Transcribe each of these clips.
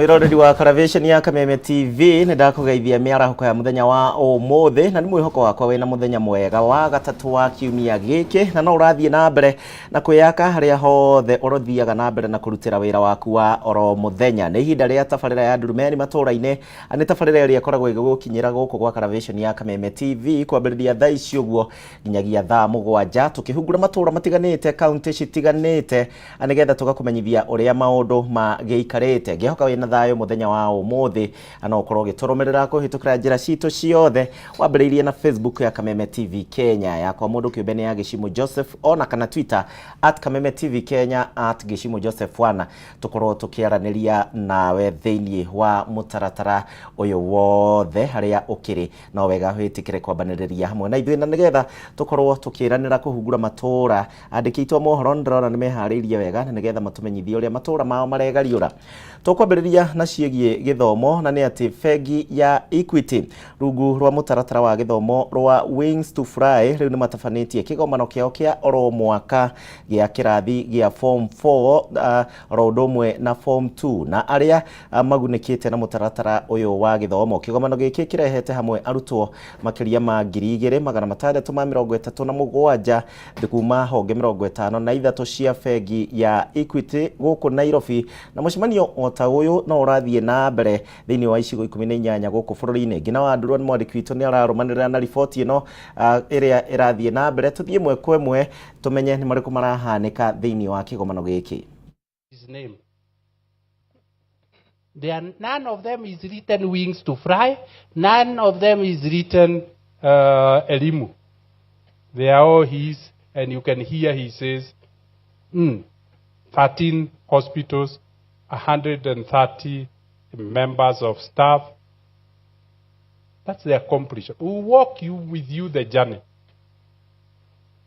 Mwiroreri wa Karavation ya Kameme TV, nĩ ndakũgeithia mĩarahũko ya mũthenya wa ũmũthĩ, na nĩ mwĩhoko wakwa wĩna mũthenya mwega wa gatatũ wa kiumia gĩkĩ, na no ũrathiĩ na mbere na kwĩyaka harĩa hothe ũrothiaga na mbere na kũrutĩra wĩra waku wa oro mũthenya. Nĩ ihinda rĩa tabarĩra ya Ndurumeni matũũra-inĩ, nĩ tabarĩra ĩrĩa ĩkoragwo ĩgĩgũkinyĩra gũkũ gwa Karavation ya Kameme TV kwambĩrĩria thaa ici ũguo nginyagia thaa 7, tũkĩhungura matũũra matiganĩte, kaunti citiganĩte, nĩgetha tũgakũmenyithia ũrĩa maũndũ magĩikarĩte. Ngĩhoka wĩna thayũ mũthenya wa ũmũthĩ, no ũkorwo ũgĩtũrũmĩrĩra kũhĩtũkĩra njĩra citũ ciothe, wambĩrĩirie na Facebook ya Kameme TV Kenya, yakwa mũndũ kĩũmbe nĩ ya Gĩcimu Joseph, ona kana Twitter @KamemeTVKenya, @GĩcimuJoseph1, tũkorwo tũkĩaranĩria nawe thĩinĩ wa mũtaratara ũyũ wothe harĩa ũkĩrĩ. No wega wĩtĩkĩre kwambanĩrĩria hamwe na ithuĩ, na nĩgetha tũkorwo tũkĩranĩra kũhungura matũũra. Andĩki aitũ a mohoro ndĩrona nĩ meharĩirie wega na nĩgetha matũmenyithie ũrĩa matũũra mao maregariũra. Tũkwambĩrĩria na ciĩgiĩ gĩthomo, na nĩ atĩ bengi ya Equity rungu rwa mũtaratara wa gĩthomo rwa Wings to Fly rĩu nĩ matabanĩtie kĩgomano kĩao kĩa oro mwaka gĩa kĩrathi gĩa form 4 oro ũndũ ũmwe na form 2 na arĩa magunĩkĩte na mũtaratara ũyũ wa gĩthomo. Kĩgomano gĩkĩ kĩrehete hamwe arutwo makĩria ma 2637 kuma honge 53 cia bengi ya Equity gũkũ Nairobi, na mũcemanio o ta ũyũ no ũrathiĩ na mbere thĩinĩ wa icigo 18 gũkũ bũrũri-inĩ. Ngina wa Ndurwa nĩ mwandĩki witũ, nĩ ararũmanĩrĩra na riboti ĩno ĩrĩa ĩrathiĩ na mbere. Tũthiĩ ĩmwe kwa ĩmwe tũmenye nĩ marĩkũ marahanĩka thĩinĩ wa kĩgomano gĩkĩ. His name. They are, none of them is written Wings to Fly. None of them is written Elimu. They are all his, and you can hear he says, 13 hospitals, 130 members of staff. That's the accomplishment. We'll walk you with you the journey.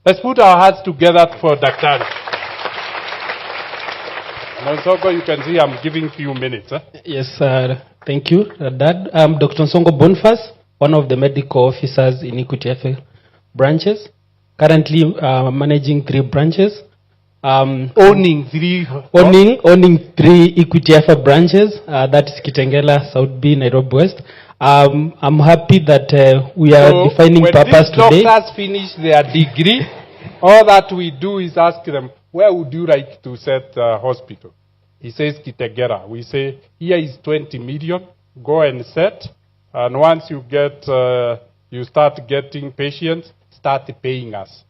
Let's put our hearts together for Daktari. Onsongo, you can see I'm giving few minutes. Eh? Yes, thank you, Dad. I'm Dr. Onsongo Boniface, one of the medical officers in Equity Afya branches. Currently managing 3 branches. Owning 3? Owning 3 Equity Afya branches. That is Kitengela, South B, Nairobi West. I'm happy that we are defining when purpose these today. Doctors finish their degree, all that we do is ask them, where would you like to set a hospital? He says Kitengela. We say, here is 20 million, go and set. And once you get, you start getting patients, start paying us.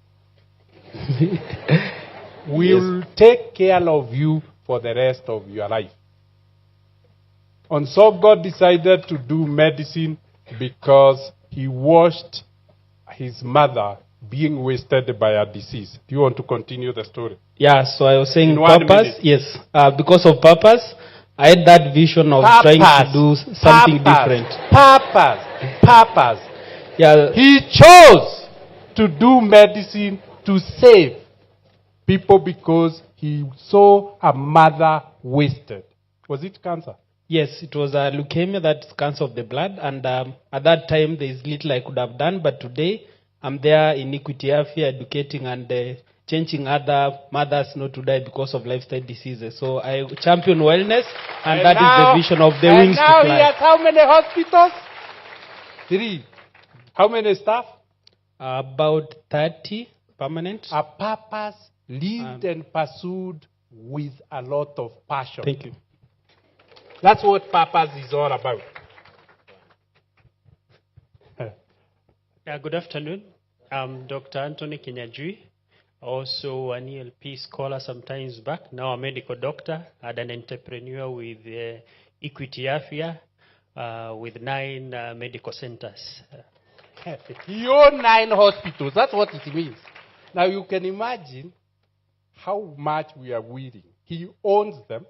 We'll take care of you for the rest of your life. And so God decided to do medicine because he watched his mother being wasted by a disease. Do you want to continue the story? Yeah, so I was saying In one purpose. minute. Yes, because of purpose, I had that vision of Purpose, trying to do something purpose, different. Purpose, purpose. Yeah. He chose to do medicine to save people because he saw a mother wasted. Was it cancer? Yes, it was a leukemia, that's cancer of the blood. And at that time, there is little I could have done. But today, I'm there in Equity Afya educating and changing other mothers not to die because of lifestyle diseases. So I champion wellness, and that now, is the vision of the Wings to now he Fly. has how many hospitals? 3. How many staff? About 30 permanent. A purpose lived and pursued with a lot of passion. Thank you. That's what purpose is all about. Yeah, good afternoon. I'm Dr. Anthony Kinyanjui, also an ELP scholar sometimes back, now a medical doctor and an entrepreneur with Equity Afya with 9 medical centers. He owned 9 hospitals. That's what it means. Now you can imagine how much we are willing. He owns them,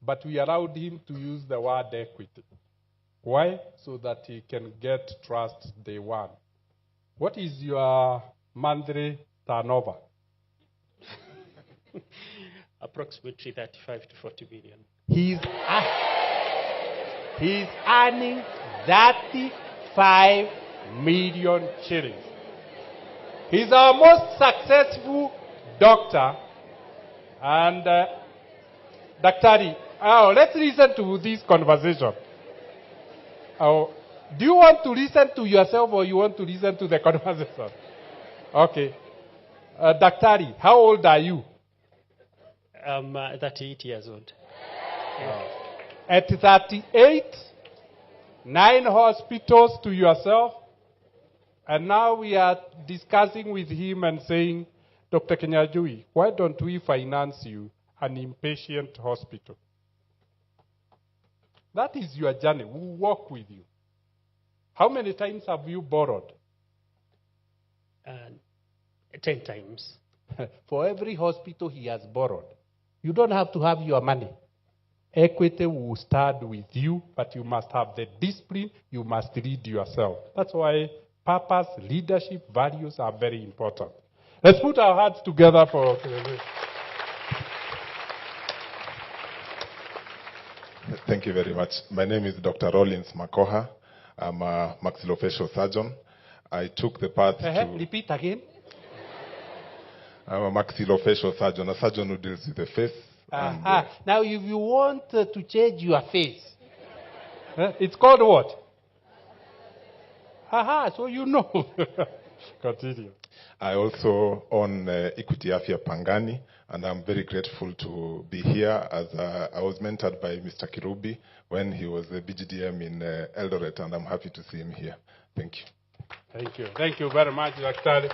but we allowed him to use the word equity. Why? So that he can get trust day one. What is your monthly turnover? Approximately 35 to 40 million. He's earning 35 million shillings. He's our most successful doctor. And Daktari, Oh, let's listen to this conversation. Oh, do you want to listen to yourself or you want to listen to the conversation? Okay. Daktari, how old are you? I'm 38 years old. At 38, 9 hospitals to yourself, and now we are discussing with him and saying, Dr. Kinyanjui, why don't we finance you an inpatient hospital? That is your journey. We'll walk with you. How many times have you borrowed? 10 times. For every hospital he has borrowed. You don't have to have your money. Equity will start with you, but you must have the discipline. You must lead yourself. That's why purpose, leadership, values are very important. Let's put our hearts together for... Thank you very much. My name is Dr. Rollins Makoha. I'm a maxillofacial surgeon. I took the path to... Repeat again. I'm a maxillofacial surgeon, a surgeon who deals with the face. And, Now, if you want to change your face, it's called what? So you know. Continue. I also own Equity Afya Pangani, and I'm very grateful to be here as I was mentored by Mr. Kirubi when he was the BGDM in Eldoret, and I'm happy to see him here. Thank you. Thank you. Thank you very much, Dr.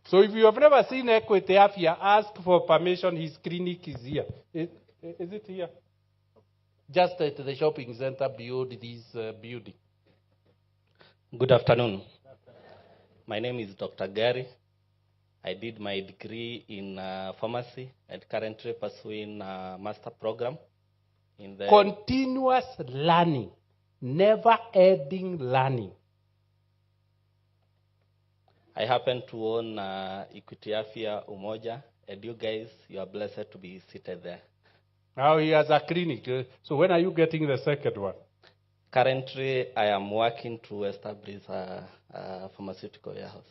So if you have never seen Equity Afya, ask for permission. His clinic is here. Is it here? Just at the shopping center beyond this building. Good afternoon. My name is Dr. Gary. I did my degree in pharmacy and currently pursuing a master program in the... Continuous learning, never ending learning. I happen to own Equity Afya Umoja, and you guys, you are blessed to be seated there. Now he has a clinic. So when are you getting the second one? Currently, I am working to establish a pharmaceutical warehouse.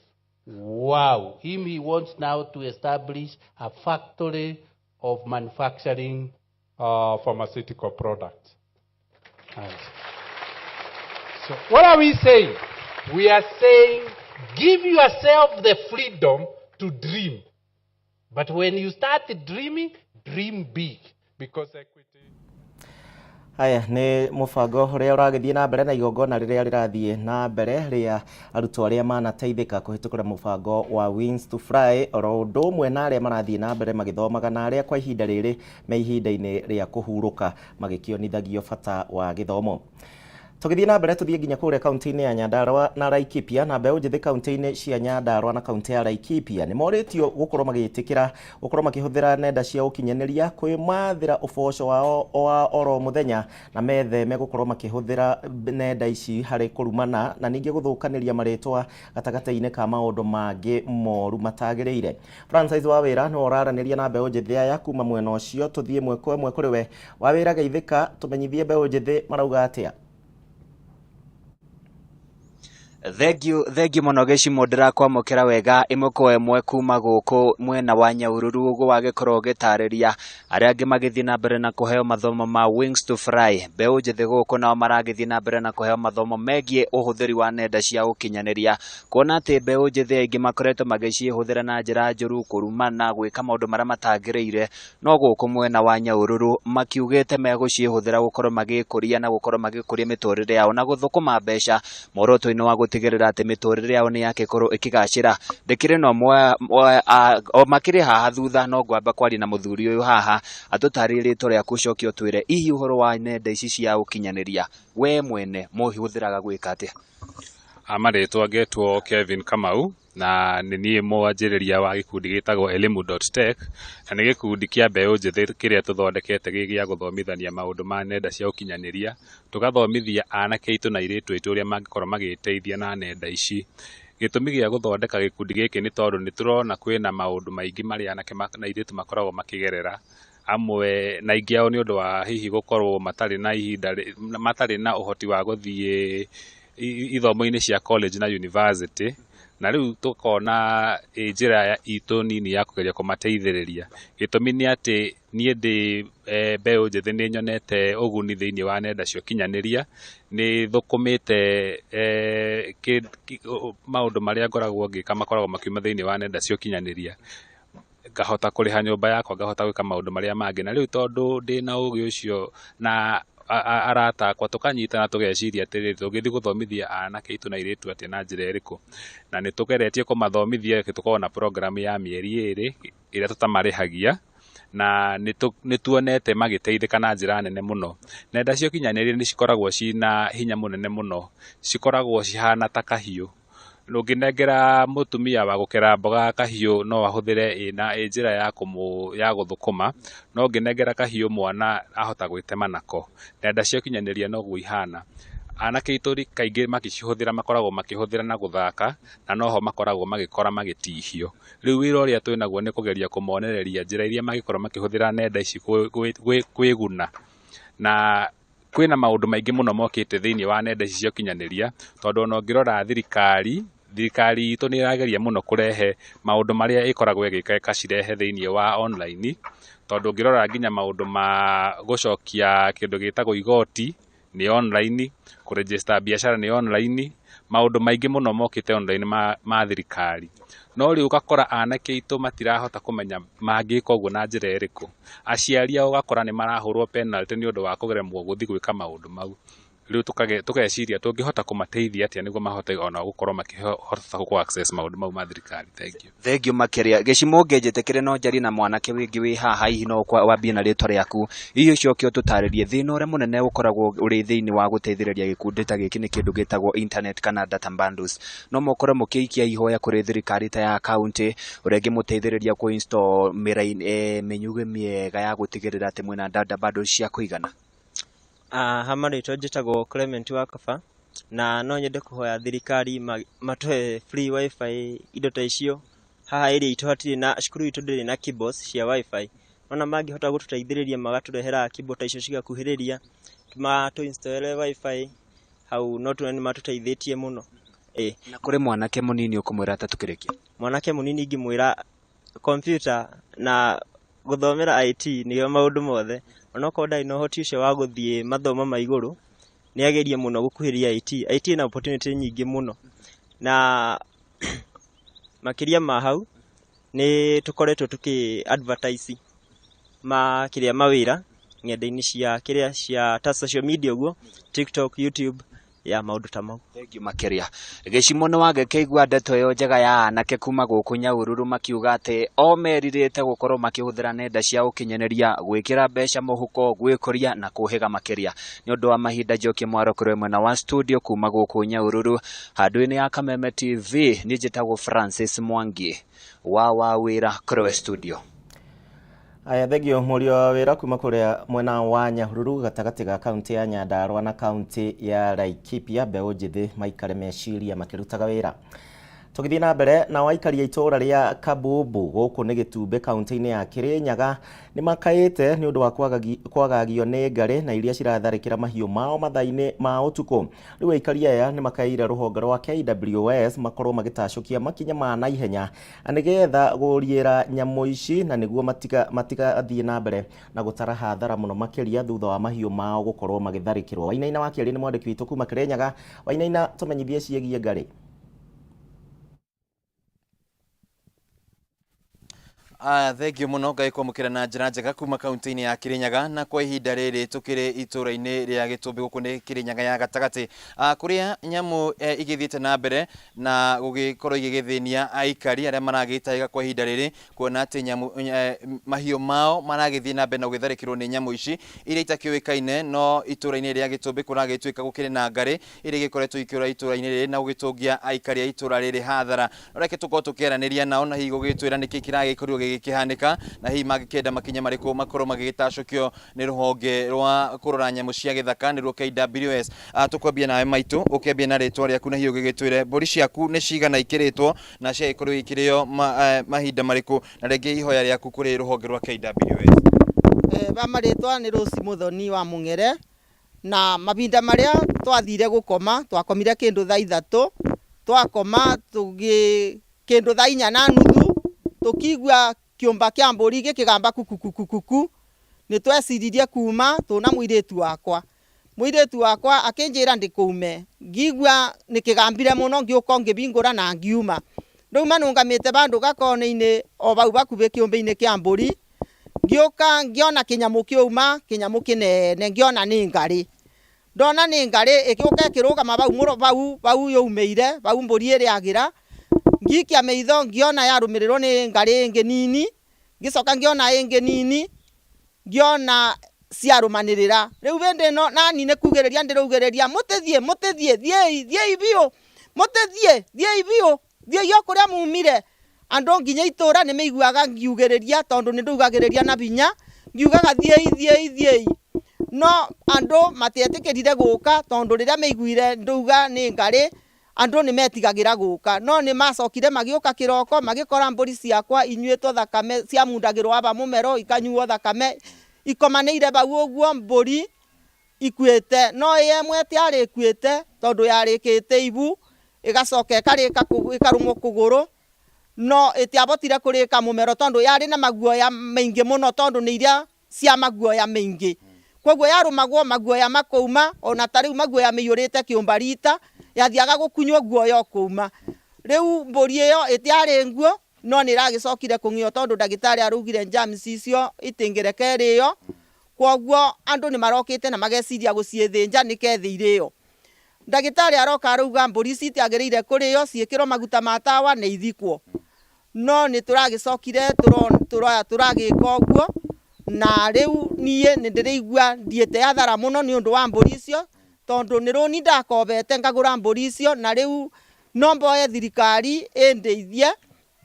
Wow. Him, he wants now to establish a factory of manufacturing pharmaceutical products. Nice. So what are we saying? We are saying give yourself the freedom to dream. But when you start dreaming, dream big. Because equity... Haya nĩ mũbango ũrĩa ũragĩthiĩ na mbere na igongona rĩrĩa rĩrathiĩ na mbere rĩa arutwo arĩa manateithĩka kũhĩtũkĩra mũbango wa Wings to Fly oro ũndũ ũmwe na arĩa marathiĩ na mbere magĩthomaga na arĩa kwa ihinda rĩrĩ me ihinda-inĩ rĩa kũhurũka magĩkĩonithagio bata wa gĩthomo. Tũgĩthiĩ na mbere tũthiĩ nginya kũrĩa kaunti-inĩ ya Nyandarua na Laikipia na mbeũ njĩthĩ kaunti-inĩ cia Nyandarua na kaunti ya Laikipia nĩ morĩtio gũkorwo magĩtĩkĩra gũkorwo makĩhũthĩra nenda cia ũkinyanĩria kwĩmathĩra ũboco wao wa oro mũthenya na metheme gũkorwo makĩhũthĩra nenda ici harĩ kũrumana na ningĩ gũthũkanĩria marĩtwa gatagatĩ-inĩ ka maũndũ mangĩ moru matagĩrĩire. Francis Wawĩra nĩwe ũraranĩria na mbeũ njĩthĩ aya kuma mwena ũcio. Tũthiĩ ĩmwe kwa ĩmwe kũrĩ we. Wawĩra, geithĩka, tũmenyithie mbeũ njĩthĩ marauga atĩa. Thengiũ mũno gĩcimo ndĩrakwamũkĩra wega ĩmwe kwa ĩmwe kuma gũkũ mwena wa Nyahururu ũguo wagĩkorwo ũgĩtarĩria arĩa angĩ magĩthiĩ na mbere na kũheo mathomo ma Wings to Fly. Mbeũ njĩthĩ gũkũ nao maragĩthiĩ na mbere na kũheo mathomo megiĩ ũhũthĩri wa nenda cia ũkinyanĩria, kuona atĩ mbeũ njĩthĩ aingĩ makoretwo magĩciĩhũthĩra na njĩra njũru, kũrumana, gwĩka maũndũ marĩa matagĩrĩire. No gũkũ mwena wa Nyahururu makiugĩte megũciĩhũthĩra gũkorwo magĩkũria na gũkorwo magĩkũria mĩtũrĩre yao na gũthũkũma mbeca muoroto-inĩ wa gũtigĩrĩra atĩ mĩtũrĩre yao nĩ yakĩkorwo ĩkĩgacĩra. Ndĩkĩrĩ na ũmwe o makĩrĩ haha thutha, no ngwamba kwaria na mũthuri ũyũ haha atũtarĩrie rĩtwa rĩaku ũcoke ũtwĩre hihi ũhoro wa nenda ici cia ũkinyanĩria we mwene mũhũthĩraga gwĩka atĩa. Marĩtwa ngetwo Kevin Kamau na nĩ niĩ mwanjĩrĩria wa gĩkundi gĩtagwo elimu.tech, na nĩ gĩkundi kĩa mbeũ njĩthĩ kĩrĩa tũthondekete gĩ gĩa gũthomithania maũndũ ma nenda cia ũkinyanĩria, tũgathomithia anake aitũ na airĩtu aitũ ũrĩa mangĩkorwo magĩteithia na nenda ici. Gĩtũmi gĩa gũthondeka gĩkundi gĩkĩ nĩ tondũ nĩ tũrona kwĩna maũndũ maingĩ marĩa anake na airĩtu makoragwo makĩgerera, amwe na aingĩ ao nĩ ũndũ wa hihi gũkorwo matarĩ na ihinda, matarĩ na ũhoti wa gũthiĩ ithomo-inĩ cia college na university, Na rĩu tũkona ĩ njĩra itũ nini ya kũgeria kũmateithĩrĩria. Gĩtũmi nĩ atĩ niĩ ndĩ mbeũ njĩthĩ nĩ nyonete ũguni thĩinĩ wa nenda cia ũkinyanĩria, nĩ thũkũmĩte maũndũ marĩa ngoragwo ngĩka makoragwo makiuma thĩinĩ wa nenda cia ũkinyanĩria, ngahota kũrĩha nyũmba yakwa, ngahota gwĩka maũndũ marĩa mangĩ. Na rĩu tondũ ndĩna ũgĩ ũcio na arata akwa tũkanyitana tũgeciria atĩrĩrĩ, tũngĩthiĩ gũthomithia anake aitũ na airĩtu atĩa na njĩra ĩrĩkũ? Na nĩ tũgeretie kũmathomithia, tũkoragwo na program ya mĩeri ĩrĩ ĩrĩa tũtamarĩhagia, na nĩ tuonete magĩteithĩka na njĩra nene mũno. Nenda cia ũkinyanĩria nĩ cikoragwo ciĩna hinya mũnene mũno, cikoragwo cihana ta kahiũ. Ũngĩnengera mũtumia wa gũkera mboga kahiũ no ahũthĩre ĩna ĩ njĩra ya ya gũthũkũma, no ũngĩnengera kahiũ mwana ahota gwĩtema nako. Nenda cia ũkinyanĩria noguo ihana. Anake aitũ kaingĩ makĩcihũthĩra makoragwo makĩhũthĩra na gũthaka, na noho makoragwo magĩkora magĩtihio. Rĩu wĩra ũrĩa twĩnaguo nĩ kũgeria kũmonereria njĩra iria mangĩkorwo makĩhũthĩra nenda ici kwĩguna. Na kwĩna maũndũ maingĩ mũno mokĩte thĩinĩ wa nenda ici cia ũkinyanĩria, tondũ ona ũngĩrora thirikari, thirikari itũ nĩ ĩrageria mũno kũrehe maũndũ marĩa ĩkoragwo ĩgĩka ĩkacirehe thĩinĩ wa online, tondũ ũngĩrora nginya maũndũ ma gũcokia kĩndũ gĩtagwo igoti nĩ online, kũ register biacara nĩ online, maũndũ maingĩ mũno mokĩte online ma thirikari. No rĩu ũgakora anake aitũ matirahota kũmenya mangĩka ũguo na njĩra ĩrĩkũ. Aciari ao ũgakora nĩ marahũrwo penalty nĩ ũndũ wa kũremwo gũthiĩ gwĩka maũndũ mau. Rĩu tũgeciria tũngĩhota kũmateithia atĩa nĩguo mahote ona gũkorwo makĩhota kũ access maũndũ mau ma thirikari. Thank you. Thengiũ makĩria. Gĩcimo ũngĩnjĩtĩkĩre no njarie na mwanake wĩngĩ wĩ haha, hihi no wambie na rĩtwa rĩaku, hihi ũcoke ũtũtarĩrie thĩna ũrĩa mũnene ũkoragwo ũrĩ thĩinĩ wa gũteithĩrĩria gĩkundi ta gĩkĩ nĩ kĩndũ gĩtagwo internet kana data bundles. No mũkorwo mũkĩikia ihoya kũrĩ thirikari ta ya county ũrĩa ĩngĩmũteithĩrĩria kũ install mĩnyugĩ mĩega ya gũtigĩrĩra atĩ mwĩna data bundles cia kũigana. Ha marĩtwa njĩtagwo Clement Wakaba, na no nyende kũhoya thirikari matũhe free wifi indo ta icio. Haha area itũ hatirĩ na cukuru itũ ndĩrĩ na cables cia wifi. Ona mangĩhota gũtũteithĩrĩria magatũrehera cable ta icio cigakuhĩrĩria, matũ install wifi hau no tuone nĩ matũteithĩtie mũno. Na kũrĩ mwanake mũnini ũkũmwĩra atĩa tũkĩrĩkia? Mwanake mũnini ingĩmwĩra computer na gũthomera IT nĩyo maũndũ mothe. Onokorwo ndarĩ na ũhoti ũcio wa gũthiĩ mathomo ma igũrũ, nĩ agerie mũno gũkuhĩrĩria IT. IT ĩna opportunity nyingĩ mũno. Na makĩria ma hau, nĩ tũkoretwo tũkĩ advertise ma kĩrĩa mawĩra ng'enda-inĩ cia kĩrĩa cia ta social media ũguo, TikTok, YouTube, ya maũndũ ta mau. Thengiũ makĩria. Gĩcimo nĩ wagĩkĩigua ndeto ĩyo njega ya anake kuma gũkũ Nyahururu makiuga atĩ o merirĩte gũkorwo makĩhũthĩra nenda cia ũkinyanĩria gwĩkĩra mbeca mũhuko, gwĩkũria na kũhĩga makĩria. Nĩ ũndũ wa mahinda njokie mwaro kũrĩ mwena wa studio kuma gũkũ Nyahururu handũ-inĩ ya Kameme TV, niĩ njĩtagwo Francis Mwangi wa wĩra kũrĩ we studio. Aya, thengio mũriũ wa wĩra kuma kũrĩa mwena wa Nyahururu gatagatĩ ga kaunti ya Nyandarua na kaunti ya Laikipia, mbeũ njĩthĩ maikare meciria makĩrutaga wĩra. Tũgĩthiĩ na mbere na aikari a itũũra rĩa Kabubu gũkũ nĩ Gĩtumbĩ kaunti-inĩ ya Kĩrĩnyaga nĩ makaĩte nĩ ũndũ wa kwagagio nĩ ngarĩ na iria ciratharĩkĩra mahiũ mao mathaa-inĩ ma ũtukũ. Rĩu aikari aya nĩ makaĩire rũhonge rwa KWS makorwo magĩtacũkia makinya ma naihenya nĩgetha gũriĩra nyamũ ici na nĩguo matigathiĩ na mbere na gũtara hathara mũno makĩria thutha wa mahiũ mao gũkorwo magĩtharĩkĩrwo. Wainaina wa Kĩarĩ nĩ mwandĩki witũ kuma Kĩrĩnyaga. Wainaina, tũmenyithie ciĩgiĩ ngarĩ. Aya, thengio mũno Ngai kwamũkĩra na njĩra njega kuma kaunti-inĩ ya Kĩrĩnyaga, na kwa ihinda rĩrĩ tũkĩrĩ itũũra-inĩ rĩa Gĩtũmbĩ gũkũ nĩ Kĩrĩnyaga ya gatagatĩ, kũrĩa nyamũ igĩthiĩte na mbere na gũgĩkorwo igĩgĩthĩnia aikari arĩa maragĩtahĩka kwa ihinda rĩrĩ, kuona atĩ nyamũ mahiũ mao maragĩthiĩ na mbere na gũgĩtharĩkĩrwo nĩ nyamũ ici iria itakĩũĩkaine. No itũũra-inĩ rĩa Gĩtũmbĩ kũragĩtuĩka gũkĩrĩ na ngarĩ iria igĩkoretwo ikĩũra itũũra-inĩ rĩrĩ na gũgĩtũngia aikari a itũũra rĩrĩ hathara. No reke tũkorwo tũkĩaranĩria nao na hihi gũgĩtwĩra nĩkĩ kĩragĩkorirwo gĩgĩkĩhanĩka, na hihi mangĩkĩenda makinya marĩkũ makorwo magĩgĩtacũkio nĩ rũhonge rwa kũrora nyamũ cia gĩthaka nĩruo KWS. Tũkwambia nawe maitũ, ũkĩambia na rĩtwa rĩaku na hihi ũgĩgĩtwĩre mbũri ciaku nĩ cigana ikĩrĩtwo na ciagĩkorwo ikĩrĩo mahinda marĩkũ, na rĩngĩ ihoya rĩaku kũrĩ rũhonge rwa KWS. Ba marĩtwa nĩ Rose Muthoni wa Mũng'ere, na mahinda marĩa twathire gũkoma twakomire kĩndũ thaa 3. Twakoma tũgĩ kĩndũ thaa inya na nuthu, tũkigua kĩũmba kĩa mbũri gĩkĩgamba kukukukuku. Nĩ tweciririe kuma tũna mũirĩtu wakwa. Mũirĩtu wakwa akĩnjĩra ndĩkũume, ngigua nĩkĩgambire mũno, ngĩũka ngĩbingũra na ngiuma. Ndauma nũngamĩte bandũ gakone-inĩ o bau bakubĩ kĩũmbe-inĩ kĩa mbũri, ngĩũka ngĩona kĩnyamũ kĩauma, kĩnyamũ kĩnene, ngĩona nĩ ngarĩ. Ndona nĩ ngarĩ ĩgĩũka ĩkĩrũgama bau mũro bau bau yaumĩire bau mbũri ĩrĩagĩra. Ngikia maitho ngĩona yarũmĩrĩrwo nĩ ngarĩ ĩngĩ nini, ngĩcoka ngĩona ĩngĩ nini, ngĩona ciarũmanĩrĩra. Rĩu hĩndĩ ĩno nani nĩ kugĩrĩria ndĩraugĩrĩria, mũtĩthiĩ mũtĩthiĩ, thiĩi thiĩi biũ, mũtĩthiĩ thiĩi biũ, thiĩi o kũrĩa mumire. Andũ nginya itũra nĩ maiguaga ngiugĩrĩria, tondũ nĩ ndaugagĩrĩria na binya, ngiugaga thiĩi thiĩi thiĩi. No andũ matietĩkĩrire gũka, tondũ rĩrĩa maiguire ndauga nĩ ngarĩ, andũ nĩ metigagĩra gũka. No nĩ macokire magĩũka kĩroko, magĩkora mbũri ciakwa inyuĩtwo thakame, ciamundagĩrwo aba mũmero ikanyuo thakame, ikomanĩire bau ũguo mbũri ikuĩte. No ĩyo ĩmwe ĩtiarĩ ĩkuĩte, tondũ yarĩkĩte ibu, ĩgacoka ĩkarĩka ĩkarũmwo kũgũrũ, no ĩtiabotire kũrĩka mũmero tondũ yarĩ na maguoya maingĩ mũno, tondũ nĩ iria cia maguoya maingĩ. Koguo yarũmagwo maguoya makũuma, ona ta rĩu maguoya maiyũrĩte kĩũmba rita, yathiaga gũkunywo guoya ũkũuma. Rĩu mbũri ĩyo ĩtiarĩ nguo, no nĩ ĩragĩcokire kũng'io tondũ ndagĩtarĩ araugire germs icio itingĩreka ĩrĩo. Koguo andũ nĩ marokĩte na mageciria gũciĩthĩnja nĩketha irĩo. Ndagĩtarĩ aroka arauga mbũri ici itiagĩrĩire kũrĩo, ciĩkĩrwo maguta ma tawa na ithikwo. No nĩ tũragĩcokire tũragĩka ũguo, na rĩu niĩ nĩ ndĩraigua thiĩte hathara mũno nĩ ũndũ wa mbũri icio, tondũ nĩ rũni ndakobete ngagũra mbũri icio, na rĩu no mboe thirikari ĩndeithie,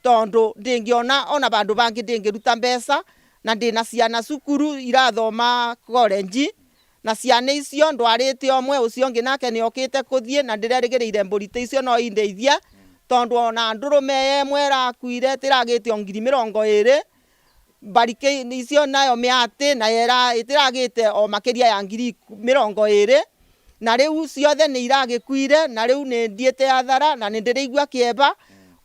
tondũ ndĩngĩona ona bandũ bangĩ ndĩngĩruta mbeca, na ndĩna ciana cukuru irathoma college, na ciana icio ndwarĩte ũmwe, ũcio ũngĩ nake nĩ okĩte kũthiĩ, na ndĩrerĩgĩrĩire mbũri ta icio no indeithie, tondũ ona ndũrũme ĩmwe ĩrakuire ĩtĩragĩte o ngiri mĩrongo ĩrĩ, mbarikĩ icio nayo mĩatĩ nayo ĩtĩragĩte o makĩria ya ngiri mĩrongo ĩrĩ, na rĩu ciothe nĩ iragĩkuire, na rĩu nĩ thiĩte hathara na nĩ ndĩraigua kĩeba.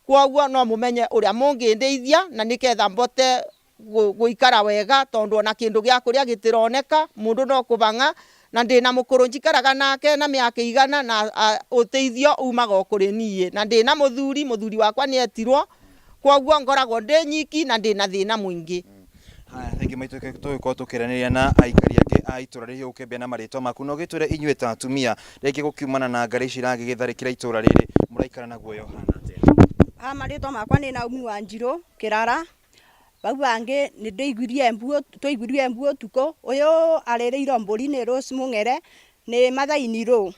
Koguo no mũmenye ũrĩa mũngĩndeithia na nĩketha mbote gũikara wega, tondũ ona kĩndũ gĩa kũrĩa gĩtironeka, mũndũ no kũbang'a, na ndĩna mũkũrũ njikaraga nake na mĩaka igana, na ũteithio umaga o kũrĩ niĩ, na ndĩna mũthuri, mũthuri wakwa nĩ etirwo, koguo ngoragwo ndĩ nyiki na ndĩna thĩna mũingĩ. Haya, thengi maitũ, tũgĩkorwo tũkĩaranĩria na aikari angĩ a itũra rĩrĩ, ũkĩambia na marĩtwa maku na ũgĩtwĩre inyuĩ ta atumia rĩngĩ gũkiumana na ngarĩ ici iragĩgĩtharĩkĩra itũra rĩrĩ, mũraikara na guoya ũhana atĩa? Ha marĩtwa makwa nĩ Naomi Wanjirũ Kĩrara. Bau bangĩ nĩ ndĩiguirie mbu, twaiguirie mbu ũtukũ ũyũ arĩrĩirwo mbũri nĩ Rose Mũng'ere nĩ Mathaini rũ.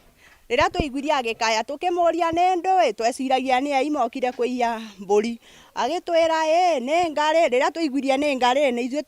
Rĩrĩa twaiguirie agĩkaya tũkĩmũria nĩ ndũĩ, tweciragia nĩ ai mokire kũiya mbũri. Agĩtwĩra ĩ nĩ ngarĩ. Rĩrĩa twaiguirie nĩ ngarĩ, nĩ ithuĩ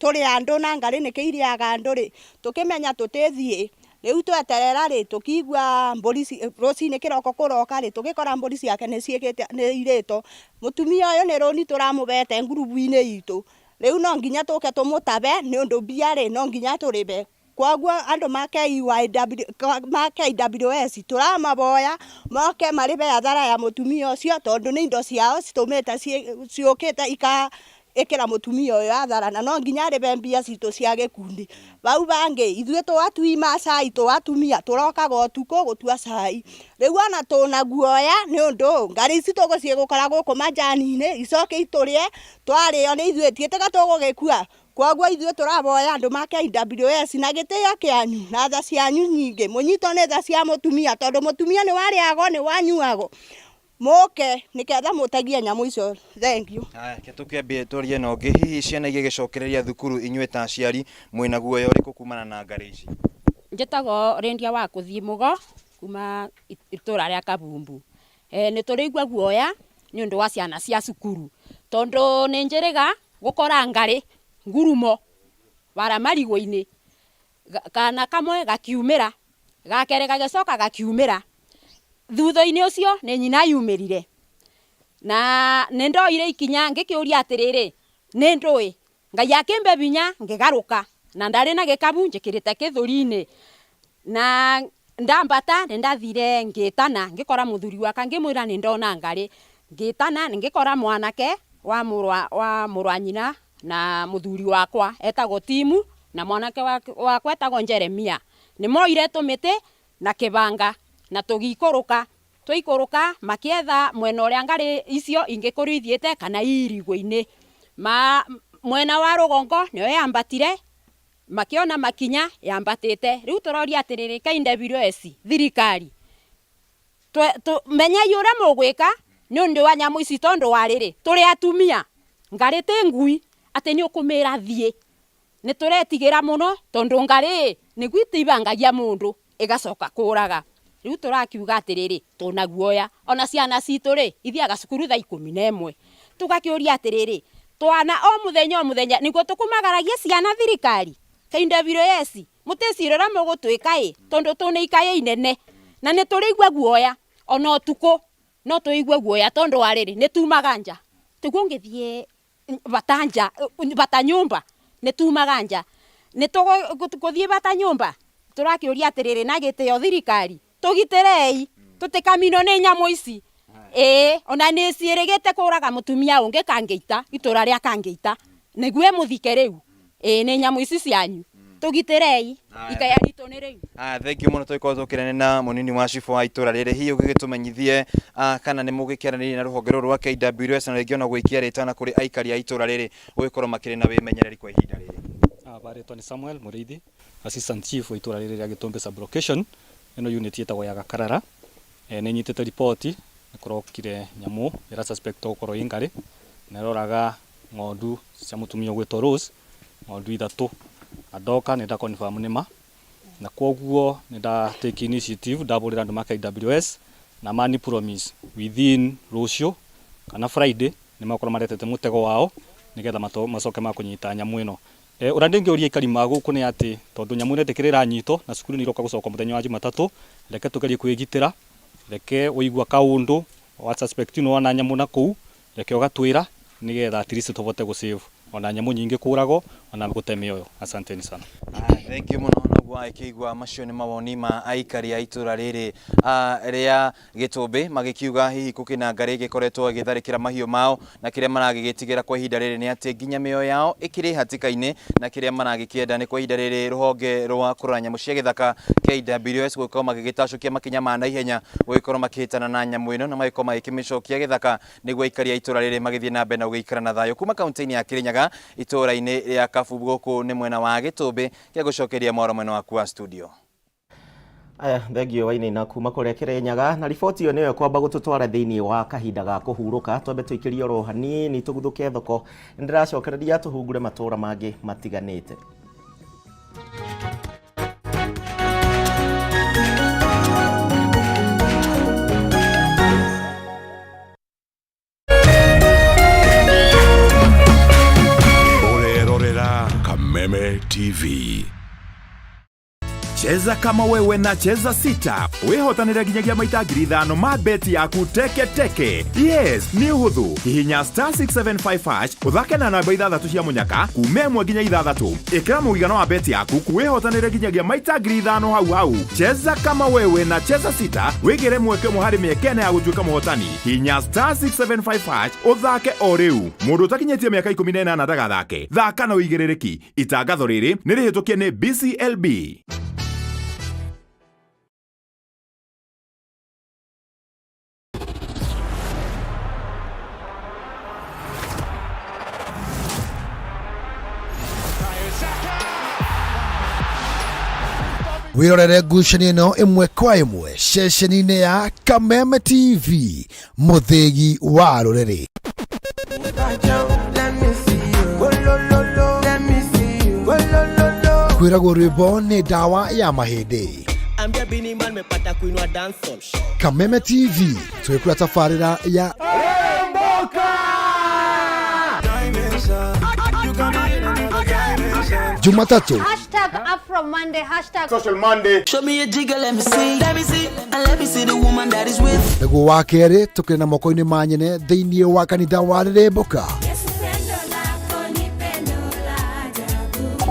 tũrĩ andũ na ngarĩ nĩkĩ irĩaga andũ rĩ, tũkĩmenya tũtĩthiĩ. Rĩu tweterera rĩ, tũkĩigua mbũri rũcinĩ kĩroko kũroka rĩ, tũgĩkora mbũri ciake nĩ ciĩkĩte nĩ irĩtwo. Mũtumia ũyũ nĩ rũni tũramũbete ngurubu-inĩ itũ. Rĩu no nginya tũke tũmũtabe nĩ ũndũ mbia rĩ, no nginya tũrĩbe. Koguo andũ ma KYW, ma KWS tũramaboya moke marĩbe hathara ya mũtumia ũcio, tondũ nĩ indo ciao citũmĩte ciũkĩte ika ĩkĩra mũtumia ũyũ hathara, na no nginya arĩbe mbia citũ cia gĩkundi. Bau bangĩ ithuĩ twatui ma cai, twatumia tũrokaga ũtukũ gũtua cai. Rĩu ona tũna guoya nĩ ũndũ ngarĩ ici tũgũciĩ gũkora gũkũ majani-inĩ icoke itũrĩe, twarĩo nĩ ithuĩ tiĩtĩka tũgũgĩkua. Koguo ithuĩ tũraboya andũ ma KWS na gĩtĩo kĩanyu na tha cianyu nyingĩ, mũnyitwo nĩ tha cia mũtumia, tondũ mũtumia nĩ warĩagwo nĩ wanyuagwo, mũke nĩketha mũtegie nyamũ icio. Thank you. Haya, reke tũkĩambie twarie na ũngĩ. Hihi ciana igĩgĩcokereria thukuru, inyuĩ ta aciari mwĩna guoya ũrĩkũ kumana na ngarĩ ici? Njĩtagwo Rĩndia wa kũthiĩ mũgo kuma itũra rĩa Kabumbu. Nĩ tũrĩigua guoya nĩ ũndũ wa ciana cia cukuru, tondũ nĩ njĩrĩga gũkora ngarĩ ngurumo wara marigũ-inĩ, kana kamwe gakiumĩra, gakerĩ gagĩcoka gakiumĩra. Thutha-inĩ ũcio nĩ nyina yumĩrire, na nĩ ndoire ikinya ngĩkĩũria atĩrĩrĩ, nĩ ndũĩ Ngai akĩmbe binya ngĩgarũka, na ndarĩ na gĩkabu njĩkĩrĩte kĩthũri-inĩ, na Ndambata nĩ ndathire ngĩtana ngĩkora mũthuri wakwa ngĩmwĩra nĩ ndona ngarĩ ngĩtana ngĩkora mwanake wa mũrũ wa nyina na mũthuri wakwa etagwo Timu na mwanake wakwa etagwo Jeremia. Nĩ moire tũmĩtĩ na kĩbanga na tũgĩikũrũka twaikũrũka makĩetha mwena ũrĩa ngarĩ icio ingĩkorwo ithiĩte kana irigũ-inĩ. Mwena wa rũgongo nĩyo yambatire makiona makinya yambatĩte. Rĩu tũroria atĩrĩrĩ KWS thirikari menyai ũrĩa mũgwĩka nĩ ũndũ wa nyamũ ici tondũ wa rĩrĩ tũrĩ atumia ngarĩ ti ngui atĩ nĩ ũkũmĩra thiĩ. Nĩ tũretigĩra mũno tondũ ngarĩ nĩguo itibangagia mũndũ ĩgacoka kũraga. Rĩu tũrakiuga atĩrĩrĩ tũna guoya ona ciana citũ rĩ ithiaga cukuru thaa 11. Tũgakĩũria atĩrĩrĩ twana o mũthenya o mũthenya nĩguo tũkũmagaragia ciana thirikari KWS mũtĩcira ũrĩa mũgũtwĩka ĩ tondũ tũnĩ ikaya inene na nĩ tũrĩigua guoya ona ũtukũ no tũigue guoya tondũ wa rĩrĩ nĩ tumaga nja tiguo ũngĩthiĩ bata nja bata nyũmba nĩ tumaga nja nĩ tũgũthiĩ bata nyũmba tũrakĩũria atĩrĩrĩ na gĩtĩo thirikari tũgitĩrei tũtikaminwo nĩ nyamũ ici. Ĩĩ ona nĩ ciĩrĩgĩte kũraga mũtumia ũngĩ Kangĩita itũra rĩa Kangĩita nĩguo mũthike rĩu. Ĩĩ nĩ nyamũ ici cianyu tũgitĩrei ikaya ritũ nĩ rĩu. Thank you mũno tũgĩkorwo tũkĩrane na mũnini wa cibũ wa itũra rĩrĩ hihi ũgĩgĩtũmenyithie kana nĩ mũgĩkĩaranĩirie na rũhonge rũrũ rwa KWS na rĩngĩ ona gũikia rĩtana kũrĩ aikari a itũra rĩrĩ gũgĩkorwo makĩrĩ na wĩmenyereri kwa ihinda rĩrĩ. Barĩtwa nĩ Samuel Mũrĩithi, Assistant Chief wa itũra rĩrĩ rĩa Gĩtũmbĩ sub-location. Ĩno unit ĩtagwo ya Gakarara. Nĩ nyitĩte riboti nĩ kũrokire nyamũ ĩra suspect gũkorwo ĩ ngarĩ na ĩroraga ng'ondu cia mũtumia ũgwĩtwo Rose, ng'ondu ithatũ, na ndoka nĩ nda confirm nĩ ma, na kwoguo nĩ nda take initiative ndabũrĩra andũ ma KWS na mani promise within rũciũ kana Friday nĩ makorwo maretete mũtego wao nĩgetha macoke ma kũnyita nyamũ ĩno. Ũrĩa ndĩngĩũria aikari ma gũkũ nĩ atĩ tondũ nyamũ ĩno ĩtĩkĩrĩ ĩranyitwo na cukuru nĩ iroka gũcoka mũthenya wa Jumatatũ, reke tũgerie kwĩgitĩra, reke ũigua kaũndũ wa suspect nĩ wona nyamũ na kũu, reke ũgatwĩra nĩgetha at least tũvote gũ save ona nyamũ nyingĩ kũragwo ona gũte mĩoyo. Asanteni sana. Thank you mũno naguo agĩkĩigua macio nĩ mawoni ma aikari a itũra rĩrĩ rĩa Gĩtũmbĩ magĩkiuga hihi gũkĩna ngarĩ ĩgĩkoretwo ĩgĩtharĩkĩra mahiũ mao na kĩrĩa maragĩgĩtigĩra kwa ihinda rĩrĩ nĩ atĩ nginya mĩoyo yao ĩkĩrĩ hatĩka-inĩ na kĩrĩa maragĩkĩenda nĩ kwa ihinda rĩrĩ rũhonge rwa kũrora nyamũ cia gĩthaka KWS gũgĩkorwo magĩgĩtacũkia makinya ma naihenya gũgĩkorwo makĩhĩtana na nyamũ ĩno na magĩkorwo magĩkĩmĩcokia gĩthaka nĩguo aikari a itũra rĩrĩ magĩthiĩ na mbere na gũgĩikara na thayũ. Kuma kaunti-inĩ ya Kĩrĩnyaga itũra-inĩ rĩa Kabubu gũkũ nĩ mwena wa Gĩtũmbĩ kĩa gũcokeria mwaro mwena waku wa studio. Aya, thengio Wainaina kuma kũrĩa Kĩrĩnyaga na riboti ĩyo nĩyo ĩkwamba gũtũtwara thĩinĩ wa kahinda ga kũhurũka twambe tũikĩrie oro hanini tũguthũke thoko. Nĩndĩracokereria tũhungure matũra mangĩ matiganĩte. Ũrerorera Kameme TV. Cheza kama wewe na Cheza Sita wihotanire nginyagia maita 5,000 ma beti yaku teke teke. Yes, nĩ ũhũthũ. Hihinya star 675 hash ũthake na namba ithathatũ cia mũnyaka kuma 1 nginya 6. Ĩkĩra mũigana wa beti yaku wihotanire nginyagia maita 5,000 hau hau. Cheza kama wewe na Cheza Sita wĩgĩre mweke ũmwe harĩ mĩeke ĩna ya gũtuĩka mũhotani. Hihinya star 675 hash ũthake o rĩu. Mũndũ ũtakinyĩtie mĩaka 18 ndagathake. Thaka na ũigĩrĩrĩki. Itangatho rĩrĩ nĩ rĩhĩtũkie nĩ BCLB. Wirorere ngucanio ĩno ĩmwe kwa ĩmwe ceceni-inĩ ya Kameme TV mũthĩgi wa rũrĩrĩ. Kwĩragwo rwĩmbo nĩ ndawa ya mahĩndĩ. Kameme TV twĩkũra tabarĩra ya Jumatatu Hashtag Afro Monday, hashtag Social Monday. Show me a jigger, let me see. Let me see, and let me see the woman that is with. Nĩguo wa kerĩ tũkĩrĩ na moko-inĩ ma nyene thĩinĩ wa kanitha wa Rĩrĩmbũka.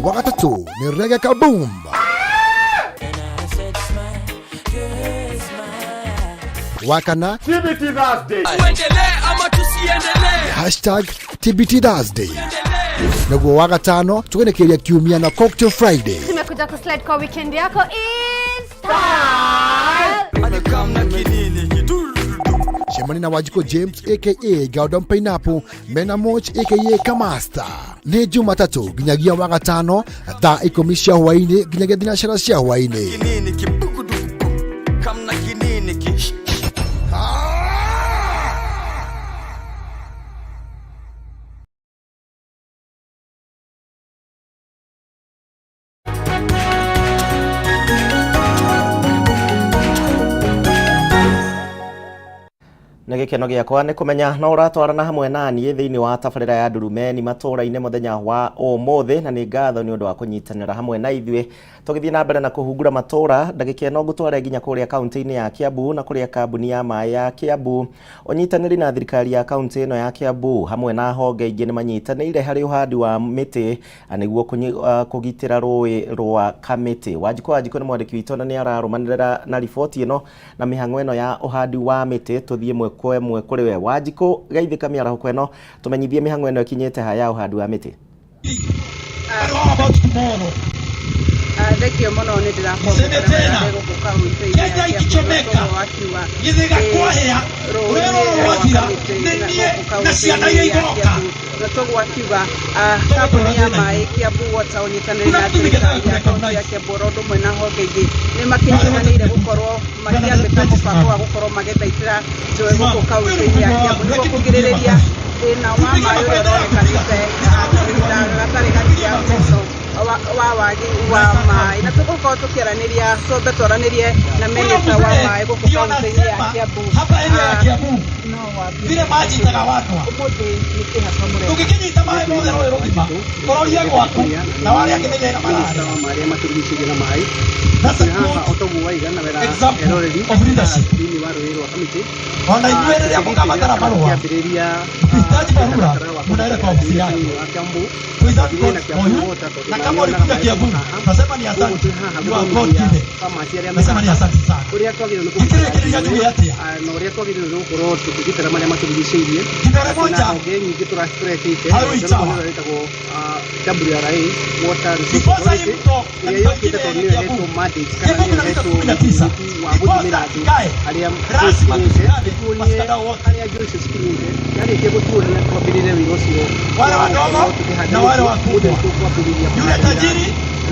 Wa gatatũ nĩ Reggae Kaboom. Wakana TBT Thursday. Tuendelee ama tusiendelee? Hashtag TBT Thursday. Naguo wa gatano tũgenekeria kiumia na Cocktail Friday. Tumekuja kuslide kwa weekend yako is style. Cemani na Wanjikũ James aka Gordon Pineapple mena Moch aka Kamasta. Nĩ Jumatatũ nginyagia wa gatano thaa 10 cia hwaĩ-inĩ nginyagia thinacara cia hwaĩ-inĩ. Kinini kibukuduku kamna kinini ki Nĩ gĩkeno gĩakwa nĩ kũmenya no ũratwarana hamwe na niĩ thĩinĩ wa tabarĩra ya Ndurumeni matũũra-inĩ mũthenya wa ũmũthĩ, na nĩ ngatho nĩ ũndũ wa kũnyitanĩra hamwe na ithuĩ tũgĩthiĩ na mbere na kũhungura matũũra. Ndagĩka ĩno ngũtware nginya kũrĩa kaunti-inĩ ya Kiambu na kũrĩa kambuni ya maĩ ya Kiambu ũnyitanĩri na thirikari ya kaunti ĩno ya Kiambu hamwe na honge ingĩ nĩ manyitanĩire harĩ ũhandi wa mĩtĩ nĩguo kũgitĩra rũĩ rwa Kamĩtĩ. Wanjikũ Wanjikũ nĩ mwandĩki witũ na nĩ ararũmanĩrĩra na riboti ĩno na mĩhang'o ĩno ya ũhandi wa mĩtĩ. Tũthiĩ ĩmwe kwa ĩmwe kũrĩ we Wanjikũ, geithĩka mĩarahũko ĩno, tũmenyithie mĩhang'o ĩno ĩkinyĩte ha ya ũhandi wa mĩtĩ. Thengio mũno nĩ ndĩrakwamũkĩra gũkũ kaunti-inĩ ya Kenya Kiambu ikichomeka na wakiuga githĩga kwahĩa rũĩ rũĩ rũrũ rwa rwathira Kamĩtĩ nĩ na niĩ gũkũ na ciana iria kaunti-inĩ ya igoka Kiambu na toguo akiuga kambuni ya maĩ Kiambu Water ũnyitanĩri na thirikari ya kaunti ya Kiambu oro ũndũ ũmwe na honge ingĩ nĩ makĩnyitanĩire gũkorwo makĩambĩka mũbango wa gũkorwo magĩthaitĩra njũĩ gũkũ kaunti-inĩ ya Kiambu nĩguo kũgirĩrĩria thĩna wa maĩ ũrĩa ũronekanĩte kahinda gatarĩ gakinya mũno wa wagi wa maĩ. Na tũgũkorwo tũkĩaranĩria twambe twaranĩrie na minista wa maĩ gũkũ kaunti-inĩ ya Kiambu. Hapa area ya Kiambu no wambie vile maji itagawanwa ũmũthĩ nĩ kĩha twamũreka tũngĩkĩnyita maĩ mothe rũĩ rũgima tũrorie gwaku na warĩa angĩ nĩ Minista wa maĩ arĩa matũrigicĩirie na maĩ. That's a Twĩ haha good o toguo waiga na wera example eroreri of leadership. thĩinĩ wa rũĩ rwa Kamĩtĩ. Ona ithuĩ rĩrĩa mũkabatara marũa Kĩambĩrĩria mkihitaji barua mũtaratara wa munaenda kwa ofisi yake. thĩinĩ wa Kiambu. We thank Tũthiĩ na God Kiambu for you. Water tondũ Na kama marĩonaga ulikuja maĩ Kiambu, haha. nasema ni Koguo asante. twĩ haha You are God gũthomithia given. farmers arĩa me Nasema ni haha asante sana. ũrĩa twagĩrĩirwo nĩ Ngĩkĩrĩkĩrĩria njuge atĩa? na ũrĩa twagĩrĩirwo nĩ gũkorwo tũkĩgitĩra marĩa matũrigicĩirie. Kidole Twĩna moja honge nyingĩ tũretĩte harĩ Ichawa. ĩrĩa ĩtagwo WRA Water Resource Ndiposa hii Authority mto na ĩrĩa mito yũkĩte ingine tondũ ya nĩyo Kiambu ĩhetwo mandate kana kifo nĩyo kina mita ĩhetwo 19 ũigĩrĩrĩki wa gũthimĩra ndiposa andũ ikae arĩa njũĩ lazima cikinyĩte tushikane ĩtuonie washikadau wote, harĩa njũĩ icio cikinyĩte yarĩkia gũtuonia twambĩrĩre wĩra ũcio wale wa wadogo gũkorwo tũkĩhanda na wale mĩtĩ. Ũmũthĩ wakubwa, nĩtũkwambĩrĩria yule kũhandĩra tajiri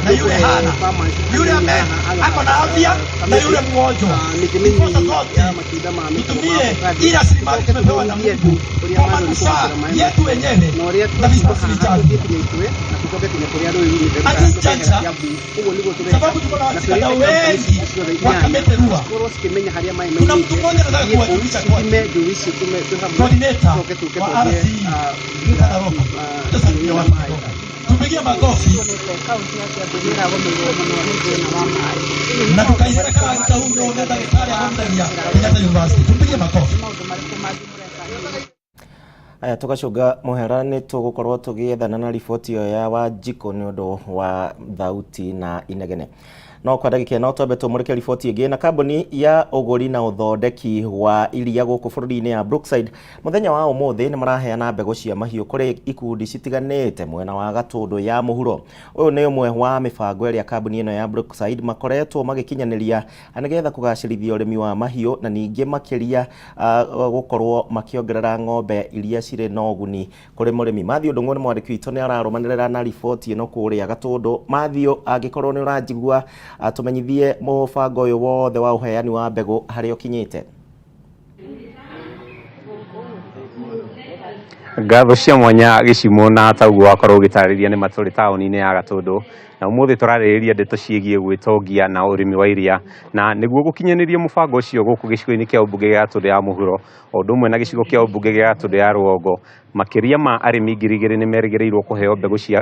na yule nĩtũkũhe hana, farmers yule arĩa me ambaye haha ako na afya na Kamĩtĩ yule mgonjwa. mĩtĩ Ndiposa mĩnini zote ya matunda ma mĩtĩ ma tutumie avocado hii rasilimali tũcoke tumepewa na tũthomithie andũ Mungu ũrĩa kwa magĩrĩirwo nĩ manufaa kũhũthĩra maĩ yetu macio wenyewe na ũrĩa na tũkiuma vizazi haha vijavyo. tũthiĩ kinya itwe na tũcoke kinya kũrĩa rũĩ rumĩte At this tũkehera juncture, Kiambu ũguo nĩguo tũreka sababu tuko na na twĩrĩte washikadau kampani wengi citũ ciothe wa inyanya Kamete Rua, cikorwo cikĩmenya harĩa maĩ kuna mtu maumĩte mmoja nataka cithiĩ kũu kuwajulisha kwake, cithime njũĩ icio twĩ hamwe coordinator tũcoke tũke wa twambie RC kũgitĩra Rita Naroka. rũĩ Tusalimie na watu maĩ. kidogo, tupigie makofi Tuonete kaunti ya Kiambu nĩ ĩragũmĩrwo mũno nĩ thĩna wa maĩ. Hihi nĩ na maũndũ tukaihera marĩkũ karagita mangĩ huyo mũreka nĩ thĩinĩ ndagĩtarĩ wa athomithagia mũtaratara Kenyatta ũyũ? University. Tumpigie Nĩ makofi. maũndũ marĩkũ mangĩ mũreka hihi? Aya tũgacũnga mũhera nĩ tũgũkorwo tũgĩethana na riboti ĩyo ya Wanjikũ nĩ ũndũ wa thauti na inegene. No kwa ndagĩka ĩno twambe tũmũrĩke riboti ĩngĩ. Na kambuni ya ũgũri na ũthondeki wa iria gũkũ bũrũri-inĩ ya Brookside mũthenya wa ũmũthĩ nĩ maraheana mbegũ cia mahiũ kũrĩ ikundi citiganĩte mwena wa Gatũndũ ya mũhuro. Ũyũ nĩ ũmwe wa mĩbango ĩrĩa kambuni ĩno ya Brookside makoretwo magĩkinyanĩria nĩgetha kũgacĩrithia ũrĩmi wa mahiũ na ningĩ makĩria gũkorwo makĩongerera ng'ombe iria cirĩ na ũguni kũrĩ mũrĩmi. Matthew Ndung'u nĩ mwandĩki witũ nĩ ararũmanĩrĩra na riboti ĩno kũrĩa Gatũndũ. Matthew, angĩkorwo nĩ ũranjigua, tũmenyithie mũbango ũyũ wothe wa ũheani wa mbegũ harĩa ũkinyĩte. Ngatho cia mwanya gĩcimo na taguo wakorwo ũgĩtarĩria nĩ matũrĩ taũni-inĩ ya Gatũndũ na ũmũthĩ tũrarĩrĩria ndeto ciĩgiĩ gwĩtongia na ũrĩmi wa iria na nĩguo gũkinyanĩria mũbango ũcio gũkũ gĩcigo-inĩ kĩa ũmbunge gĩa Gatũndũ ya mũhuro o ũndũ ũmwe na gĩcigo kĩa ũmbunge gĩa Gatũndũ ya rũgongo makĩria ma arĩmi 2,000 nĩ merĩgĩrĩirwo kũheo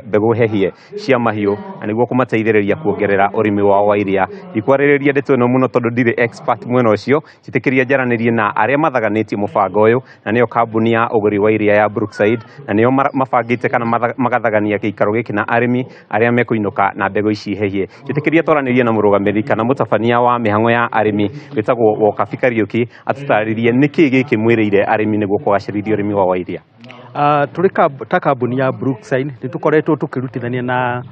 mbegũ hehie cia mahiũ na nĩguo kũmateithĩrĩria kuongerera ũrĩmi wao wa iria. Ndikwarĩrĩria ndeto ĩno mũno tondũ ndirĩ expert mwena ũcio, njĩtĩkĩria njaranĩrie na arĩa mathaganĩtie mũbango ũyũ na nĩo kambuni ya ũgũri wa iria ya Brookside, na nĩo mabangĩte kana magathagania gĩikaro gĩkĩ na arĩmi arĩa mekũinũka na mbegũ ici hehie. Njĩtĩkĩria twaranĩrie na mũrũgamĩrĩri kana mũtabania wa mĩhang'o ya arĩmi wĩtagwo Wokabi Kariũki, atũtarĩrie nĩkĩ gĩkĩ mwĩrĩire arĩmi nĩguo kũgacĩrithia ũrĩmi wao wa iria. Tũrĩ ta kambuni ya Brookside nĩ tũkoretwo tũkĩrutithania na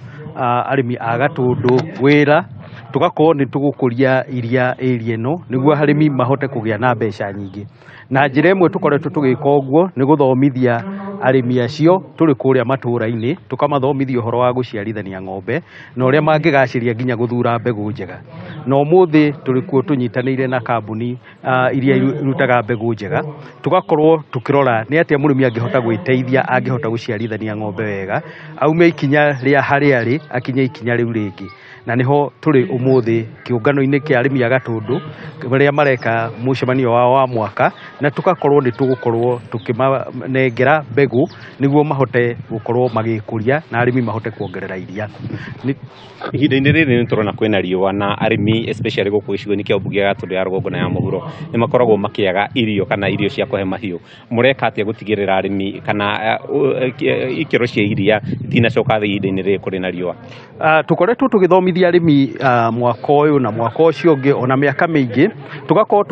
arĩmi a Gatũndũ wĩra, tũgakorwo nĩ tũgũkũria iria area ĩno nĩguo arĩmi mahote kũgĩa na mbeca nyingĩ. Na njĩra ĩmwe tũkoretwo tũgĩka ũguo nĩ gũthomithia arĩmi acio tũrĩ kũrĩa matũra-inĩ, tũkamathomithia ũhoro wa gũciarithania ng'ombe na ũrĩa mangĩgacĩria nginya gũthura mbegũ njega. Na ũmũthĩ tũrĩ kuo tũnyitanĩire na kambuni iria irutaga mbegũ njega, tũgakorwo tũkĩrora nĩ atĩa mũrĩmi angĩhota gwĩteithia, angĩhota gũciarithania ng'ombe wega, aume ikinya rĩa harĩa arĩ akinye ikinya rĩu rĩngĩ. Na nĩho tũrĩ ũmũthĩ kĩũngano-inĩ kĩa arĩmi a Gatũndũ arĩa mareka mũcemanio wao wa mwaka, na tũgakorwo nĩ tũgũkorwo tũkĩmanengera mbegũ nĩguo mahote gũkorwo magĩkũria na arĩmi mahote kuongerera iria. Ihinda-inĩ rĩrĩ nĩ tũrona kwĩna riũa na arĩmi especially gũkũ gĩcigo-inĩ kĩa mbunge ya Gatũndũ ya rũgongo na ya mũhuro nĩ makoragwo makĩaga irio kana irio cia kũhe mahiũ. Mũreka atĩa gũtigĩrĩra arĩmi kana ikĩro cia iria itinacoka thĩ ihinda-inĩ rĩrĩ kũrĩ na riũa? Tũkoretwo tũgĩthomithia arĩmi mwaka ũyũ na mwaka ũcio ũngĩ ona mĩaka mĩingĩ, tũgakorwo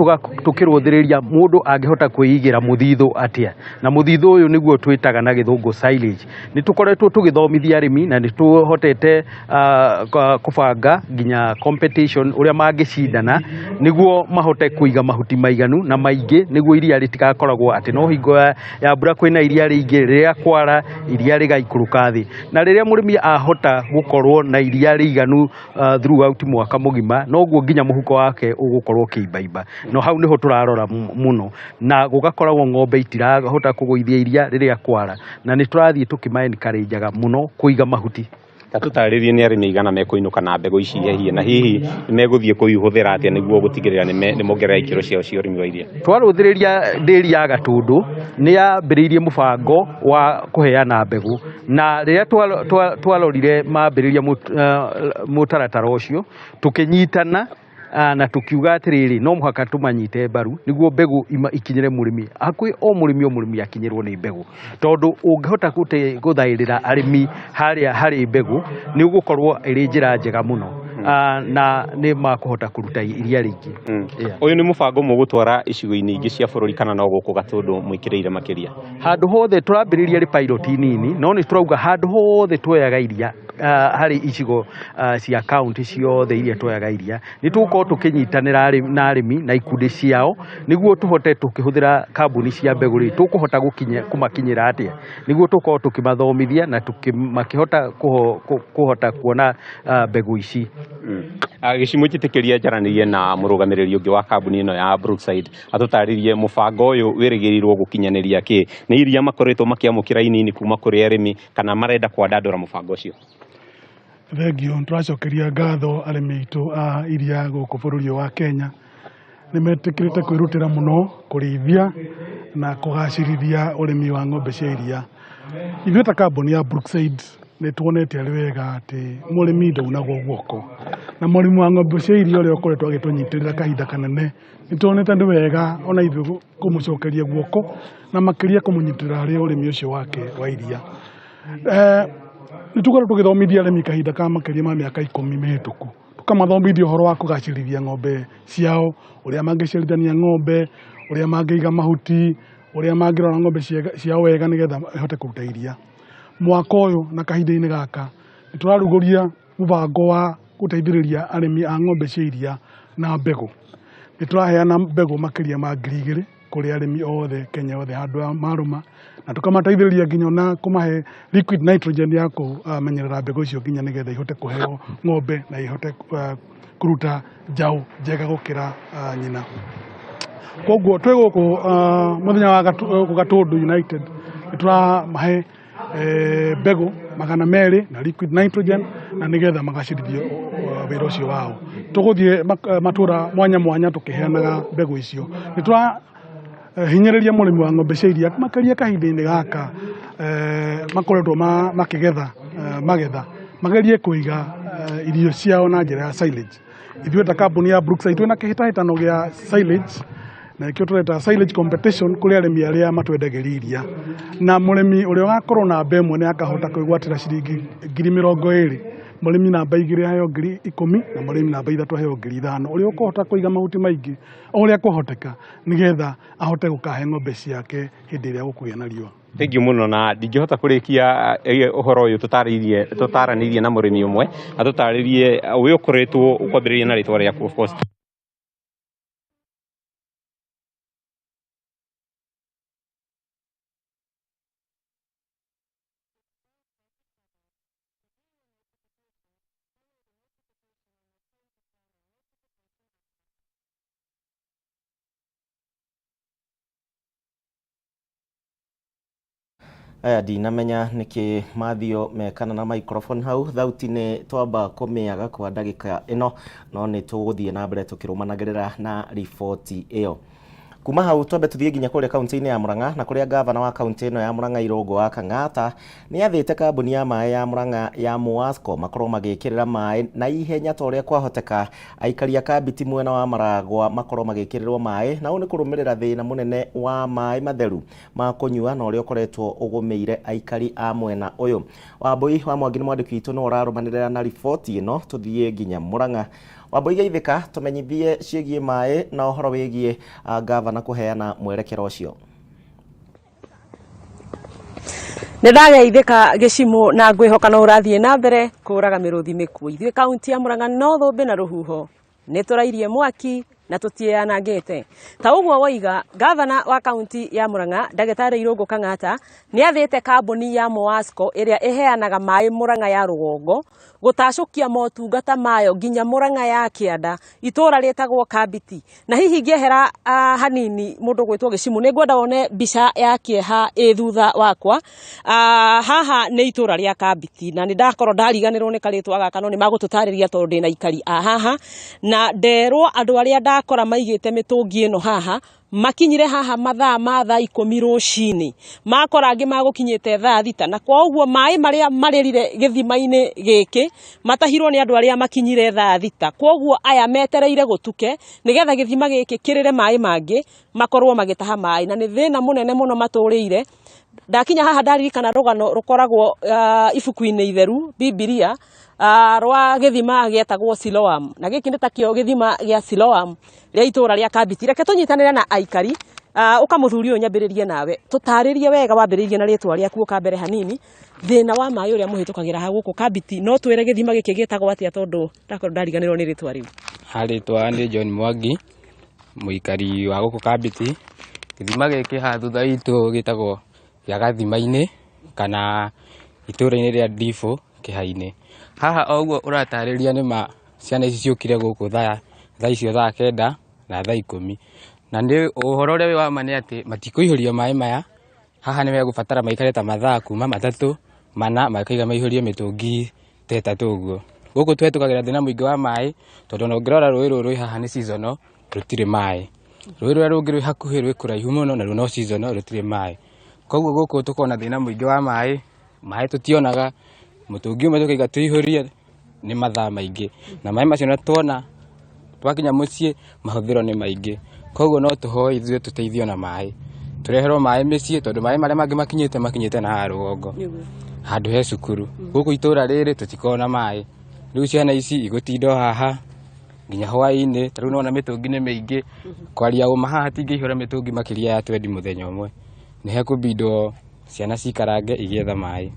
tũkĩrũthĩrĩria mũndũ angĩhota kwĩigĩra mũthithũ atĩa, na mũthithũ ũyũ nĩguo twĩtaga na gĩthũngũ silage. Nĩ tũkoretwo tũgĩthomithia arĩmi na nĩ tũhotete kũbanga nginya competition ũrĩa mangĩcindana nĩguo mahote kũiga mahuti maiganu na maingĩ, nĩguo iria rĩtigakoragwo atĩ no hingo ya mbura kwĩna iria rĩingĩ, rĩrĩa kwara iria rĩgaikũrũka thĩ. Na rĩrĩa mũrĩmi ahota gũkorwo na iria rĩiganu throughout mwaka mũgima, noguo nginya mũhuko wake ũgũkorwo ũkĩimbaimba. No hau nĩho tũrarora mũno, na gũgakoragwo ng'ombe itirahota kũgũithia iria rĩrĩa kwara, na nĩ tũrathiĩ tũkĩma encourage-aga mũno kũiga mahuti. Ta tũtarĩrie nĩ arĩmi aigana mekũinũka na mbegũ ici hehie, na hihi nĩ megũthiĩ kũihũthĩra atĩa nĩguo gũtigĩrĩra nĩ mongerera ikĩro ciao cia ũrĩmi wa iria? Twarũthĩrĩria ndĩri ya Gatũndũ nĩ yambĩrĩirie mũbango wa kũheana mbegũ, na rĩrĩa twarorire mambĩrĩria mũtaratara ũcio, tũkĩnyitana na tũkiuga atĩrĩrĩ, no mũhaka tũmanyite mbaru nĩguo mbegũ ikinyĩre mũrĩmi. Hakuhĩ o mũrĩmi o mũrĩmi akinyĩrwo nĩ mbegũ, tondũ ũngĩhota gũthaĩrĩra arĩmi harĩa harĩ mbegũ nĩ ũgũkorwo ĩrĩ njĩra njega mũno, na nĩ makũhota kũruta iria rĩingĩ. Ũyũ nĩ mũbango mũgũtwara icigo-inĩ ingĩ cia bũrũri kana no gũkũ Gatũndũ mwĩkĩrĩire makĩria? Handũ hothe tũrambĩrĩria rĩ pilot nini, no nĩ tũrauga handũ hothe tuoyaga iria harĩ icigo cia kaunti ciothe iria tuoyaga iria, nĩ tũgũkorwo tũkĩnyitanĩra na arĩmi na ikundi ciao nĩguo tũhote tũkĩhũthĩra kambuni cia mbegũ rĩ, tũkũhota kũmakinyĩra atĩa nĩguo tũkorwo tũkĩmathomithia na makĩhota kũhota kuona mbegũ ici. Gĩcimũ njĩtĩkĩria njaranĩrie na mũrũgamĩrĩri ũngĩ wa kambuni ĩno ya Brookside atũtarĩrie mũbango ũyũ wĩrĩgĩrĩirwo gũkinyanĩria kĩ, nĩ iria makoretwo makĩamũkĩra inini kuma kũrĩ arĩmi kana marenda kwandandũra mũbango ũcio? Thengio, nĩtũracokeria ngatho arĩmi aitũ a iria gũkũ bũrũri ũyũ wa Kenya. Nĩ metĩkĩrĩte kwĩrutĩra mũno kũrĩithia na kũgacĩrithia ũrĩmi wa ng'ombe cia iria. Ithuĩ ta kambuni ya Brookside nĩ tuonete arĩ wega atĩ mũrĩmi ndaunagwo guoko, na mũrĩmi wa ng'ombe cia iria ũrĩa ũkoretwo agĩtũnyitĩrĩra kahinda kanene, nĩ tuonete nĩ wega ona ithuĩ kũmũcokeria guoko na makĩria kũmũnyitĩrĩra harĩ ũrĩmi ũcio wake wa iria. Nĩ tũkoretwo tũgĩthomithia arĩmi kahinda ka makĩria ma mĩaka 10 mĩhĩtũku, tũkamathomithia ũhoro wa kũgacĩrithia ng'ombe ciao, ũrĩa mangĩciarithania ng'ombe, ũrĩa mangĩiga mahuti, ũrĩa mangĩrora ng'ombe ciao wega nĩgetha ihote kũruta iria. Mwaka ũyũ na kahinda-inĩ gaka nĩ tũrarugũria mũbango wa gũteithĩrĩria arĩmi a ng'ombe cia iria na mbegũ. Nĩ tũraheana mbegũ makĩria ma 2000 kũrĩ arĩmi othe Kenya yothe handũ marũma, na tũkamateithĩrĩria nginya na kũmahe liquid nitrogen ya kũmenyerera mbegũ icio nginya nĩgetha ihote kũheo ng'ombe na ihote kũruta njaũ njega gũkĩra nyina. Koguo twĩ gũkũ mũthenya wa gũkũ Gatũndũ United nĩ tũramahe mbegũ 200 na liquid nitrogen na nĩgetha magacĩrithie wĩra ũcio wao. Tũgũthiĩ matũra mwanya mwanya tũkĩheanaga mbegũ icio. Nĩ tũra hinyĩrĩria mũrĩmi wa ng'ombe cia iria makĩria kahinda-inĩ gaka makoretwo makĩgetha magetha, magerie kũiga irio ciao na njĩra ya silage. Ithuĩ ta kambuni ya Brookside twĩna kĩhĩtahĩtano gĩa silage. Na nĩkĩo tũreta silage competition kũrĩ arĩmi arĩa matwendagĩria iria, na mũrĩmi ũrĩa ũgakorwo namba 1 nĩ akahota kwĩgwatĩra ciringi 20,000, mũrĩmi namba 2 aheo 10,000 na mũrĩmi namba 3 aheo 5,000. Ũrĩa ũkũhota kũiga mahuti maingĩ o ũrĩa kwahoteka nĩgetha ahote gũkahe ng'ombe ciake hĩndĩ ĩrĩa gũkũgĩa na riũa. Thank you muno, na ndingĩhota kũrĩkia ũhoro ũyũ tũtaranĩirie na mũrĩmi ũmwe atũtarĩrie ũrĩa ũkoretwo ũkwambĩrĩria na rĩtwa rĩaku, of course. Aya, ndinamenya nĩkĩ mathio mekana na microphone hau, thauti nĩ twamba kũmĩaga kwa ndagĩka ĩno, no nĩ tũgũthiĩ na mbere tũkĩrũmanagĩrĩra na riboti ĩyo. Kuma hau twambe tuthiĩ nginya kũrĩa kaunti-inĩ ya Murang'a, na kũrĩa gavana wa kaunti ĩno ya Murang'a Irũngũ wa Kang'ata nĩ athĩte kambuni ya maĩ ya Murang'a ya Muasco makorwo magĩkĩrĩra maĩ na ihenya ta ũrĩa kwahoteka aikari a Kambiti mwena wa Maragwa makorwo magĩkĩrĩrwo maĩ, na ũũ nĩ kũrũmĩrĩra thĩna mũnene wa maĩ matheru ma kũnyua na ũrĩa ũkoretwo ũgũmĩire aikari a mwena ũyũ. Wambui wa Mwangi nĩ mwandĩki witũ, nĩwe ũrarũmanĩrĩra na riboti ĩno. Tũthiĩ nginya Murang'a. Wambui, geithĩka, tũmenyithie ciĩgiĩ maĩ na ũhoro wĩgiĩ gavana kũheana mwerekero ũcio. Nĩ ndageithĩka gĩcimũ na ngwĩhoka no ũrathiĩ na mbere kũraga mĩrũthi mĩkuũ. Ithuĩ kaunti ya Murang'a no thũmbĩ na rũhuho, nĩ tũrairie mwaki na tũtiĩyanangĩte. Ta ũguo woiga, gavana wa kaunti ya Murang'a ndagĩtarĩ Irũngũ Kang'ata nĩ athĩte kambuni ya Moasco ĩrĩa ĩheanaga maĩ Murang'a ya rũgongo gũtacũkia motungata mayo nginya Murang'a ya kĩanda itũra rĩtagwo Kambiti. Na hihi ngĩehera hanini mũndũ gwĩtwo gĩcimũ, nĩ ngwenda wone mbica ya kĩeha ĩ thutha wakwa. Haha nĩ itũra rĩa Kambiti, na nĩ ndakorwo ndariganĩrwo nĩ karĩtwa gaka, no nĩ magũtũtarĩria tondũ ndĩna aikari a haha, na nderwo andũ arĩa ndakora maigĩte mĩtũngi ĩno haha makinyire haha mathaa ma thaa 10 rũcinĩ, makora angĩ magũkinyĩte thaa 6, na kwa ũguo maĩ marĩa marĩrire gĩthima-inĩ gĩkĩ matahirwo nĩ andũ arĩa makinyire thaa 6. Koguo aya metereire gũtuke nĩgetha gĩthima gĩkĩ kĩrĩre maĩ mangĩ makorwo magĩtaha maĩ, na nĩ thĩna mũnene mũno matũrĩire. Ndakinya haha ndaririkana rũgano rũkoragwo ibuku-inĩ itheru Bibilia, rwa gĩthima gĩetagwo Siloam, na gĩkĩ nĩ takĩo gĩthima gĩa Siloam rĩa itũra rĩa Kambiti. Reke tũnyitanĩre na aikari. Ũka mũthuri ũyũ nyambĩrĩrie nawe, tũtarĩrie wega, wambĩrĩrie na rĩtwa rĩaku, ũka mbere hanini, thĩna wa maĩ ũrĩa mũhĩtũkagĩra ha gũkũ Kambiti. No twĩre gĩthima gĩkĩ gĩtagwo atĩa, tondũ ndakorwo ndariganĩrwo nĩ rĩtwa rĩu. Rĩtwa nĩ John Mwangi, mũikari wa gũkũ Kambiti. Gĩthima gĩkĩ haha thutha witũ gĩtagwo gĩa Gathima-inĩ kana itũra-inĩ rĩa Ndibũ Kĩha-inĩ. Haha o ũguo ũratarĩria nĩ ma ciana ici ciũkire gũkũ thaa icio thaa 9 na thaa 10, na nĩ ũhoro ũrĩa wĩ wa ma nĩ atĩ matikũihũrio maĩ maya. Haha nĩ megũbatara maikare ta mathaa kuma 3 4 makaiga maihũrie mĩtũngi ta 3 ũguo. Gũkũ tũhetũkagĩra thĩna mũingĩ wa maĩ, tondũ ona ũngĩrora rũĩ rũrũ rwĩ haha nĩ seasonal, rũtirĩ maĩ. Rũĩ rũrĩa rũngĩ rwĩ hakuhĩ rwĩ kũraihu mũno, naruo no seasonal, rũtirĩ maĩ. Koguo gũkũ tũkoragwo na thĩna mũingĩ wa maĩ, maĩ tũtionaga, mũtũngi ũmwe tũkaiga tũihũrie nĩ mathaa maingĩ, na maĩ macio na tuona twakinya mũciĩ mahũthĩro nĩ maingĩ. Koguo no tũhoe ithuĩ tũteithio na maĩ, tũreherwo maĩ mĩciĩ, tondũ maĩ marĩa mangĩ makinyĩte na haha rũgongo handũ he cukuru. Gũkũ itũra rĩrĩ tũtikoragwo na maĩ, rĩu ciana ici igũtinda o haha nginya hwaĩ-inĩ. Ta rĩu nĩwona mĩtũngi nĩ mĩingĩ, kwaria ũma haha hatingĩihũra mĩtũngi makĩria ya 20 mũthenya ũmwe, nĩ hekũbindwo ciana cikarange igĩetha maĩ.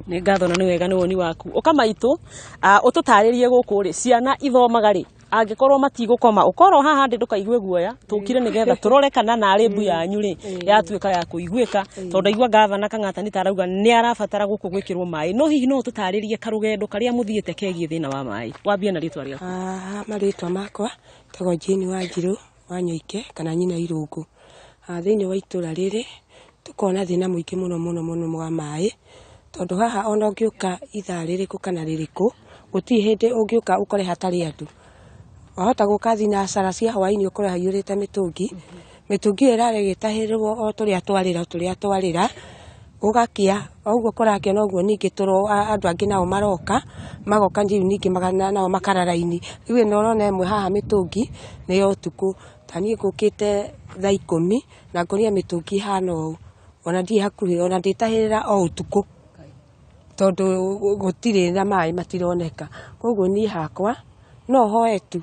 Nĩ ngatho na nĩ wega nĩ woni waku. Ũka maitũ, ũtũtarĩrie gũkũ rĩ ciana ithomaga rĩ, angĩkorwo matigũkoma ũkorwo haha ndĩ ndũkaigue guoya, tũkire nĩgetha tũrore kana narĩ mbu yanyu rĩ yatuĩka ya kũiguĩka, tondũ ndaigua gavana Kang'ata nĩ tarauga nĩ arabatara gũkũ gwĩkĩrwo maĩ. No hihi no ũtũtarĩrie karũgendo karĩa mũthiĩte kegiĩ thĩna wa maĩ, wambie na rĩtwa rĩaku. Marĩtwa makwa tagwo Jane Wanjirũ wa Nyoike kana nyina Irũngũ. Thĩinĩ wa itũra rĩrĩ tũkona thĩna mũingĩ mũno mũno mũno wa maĩ, tondũ haha ona ũngĩũka ithaa rĩrĩkũ kana rĩrĩkũ, gũtirĩ hĩndĩ ũngĩũka ũkore hatarĩ andũ. Wahota gũka thinacara cia hwaĩ-inĩ ũkore haiyũrĩte mĩtũngi, mĩtũngi ĩyo ĩrarĩ ĩgĩtahĩrwo o tũrĩa twarĩra tũrĩa twarĩra, gũgakĩa o ũguo kũrakĩa noguo ningĩ andũ angĩ nao maroka, magoka rĩu ningĩ nao makararaini. Rĩu ĩno ũrona ĩmwe haha mĩtũngi nĩ ya ũtukũ. Ta niĩ ngũkĩte thaa 10 na ngorire mĩtũngi ĩhana ũũ, ona ndirĩ hakuhĩ, ona ndĩtahĩrĩra o ũtukũ tondũ gũtirĩ na maĩ matironeka. Koguo niĩ hakwa no hoe tu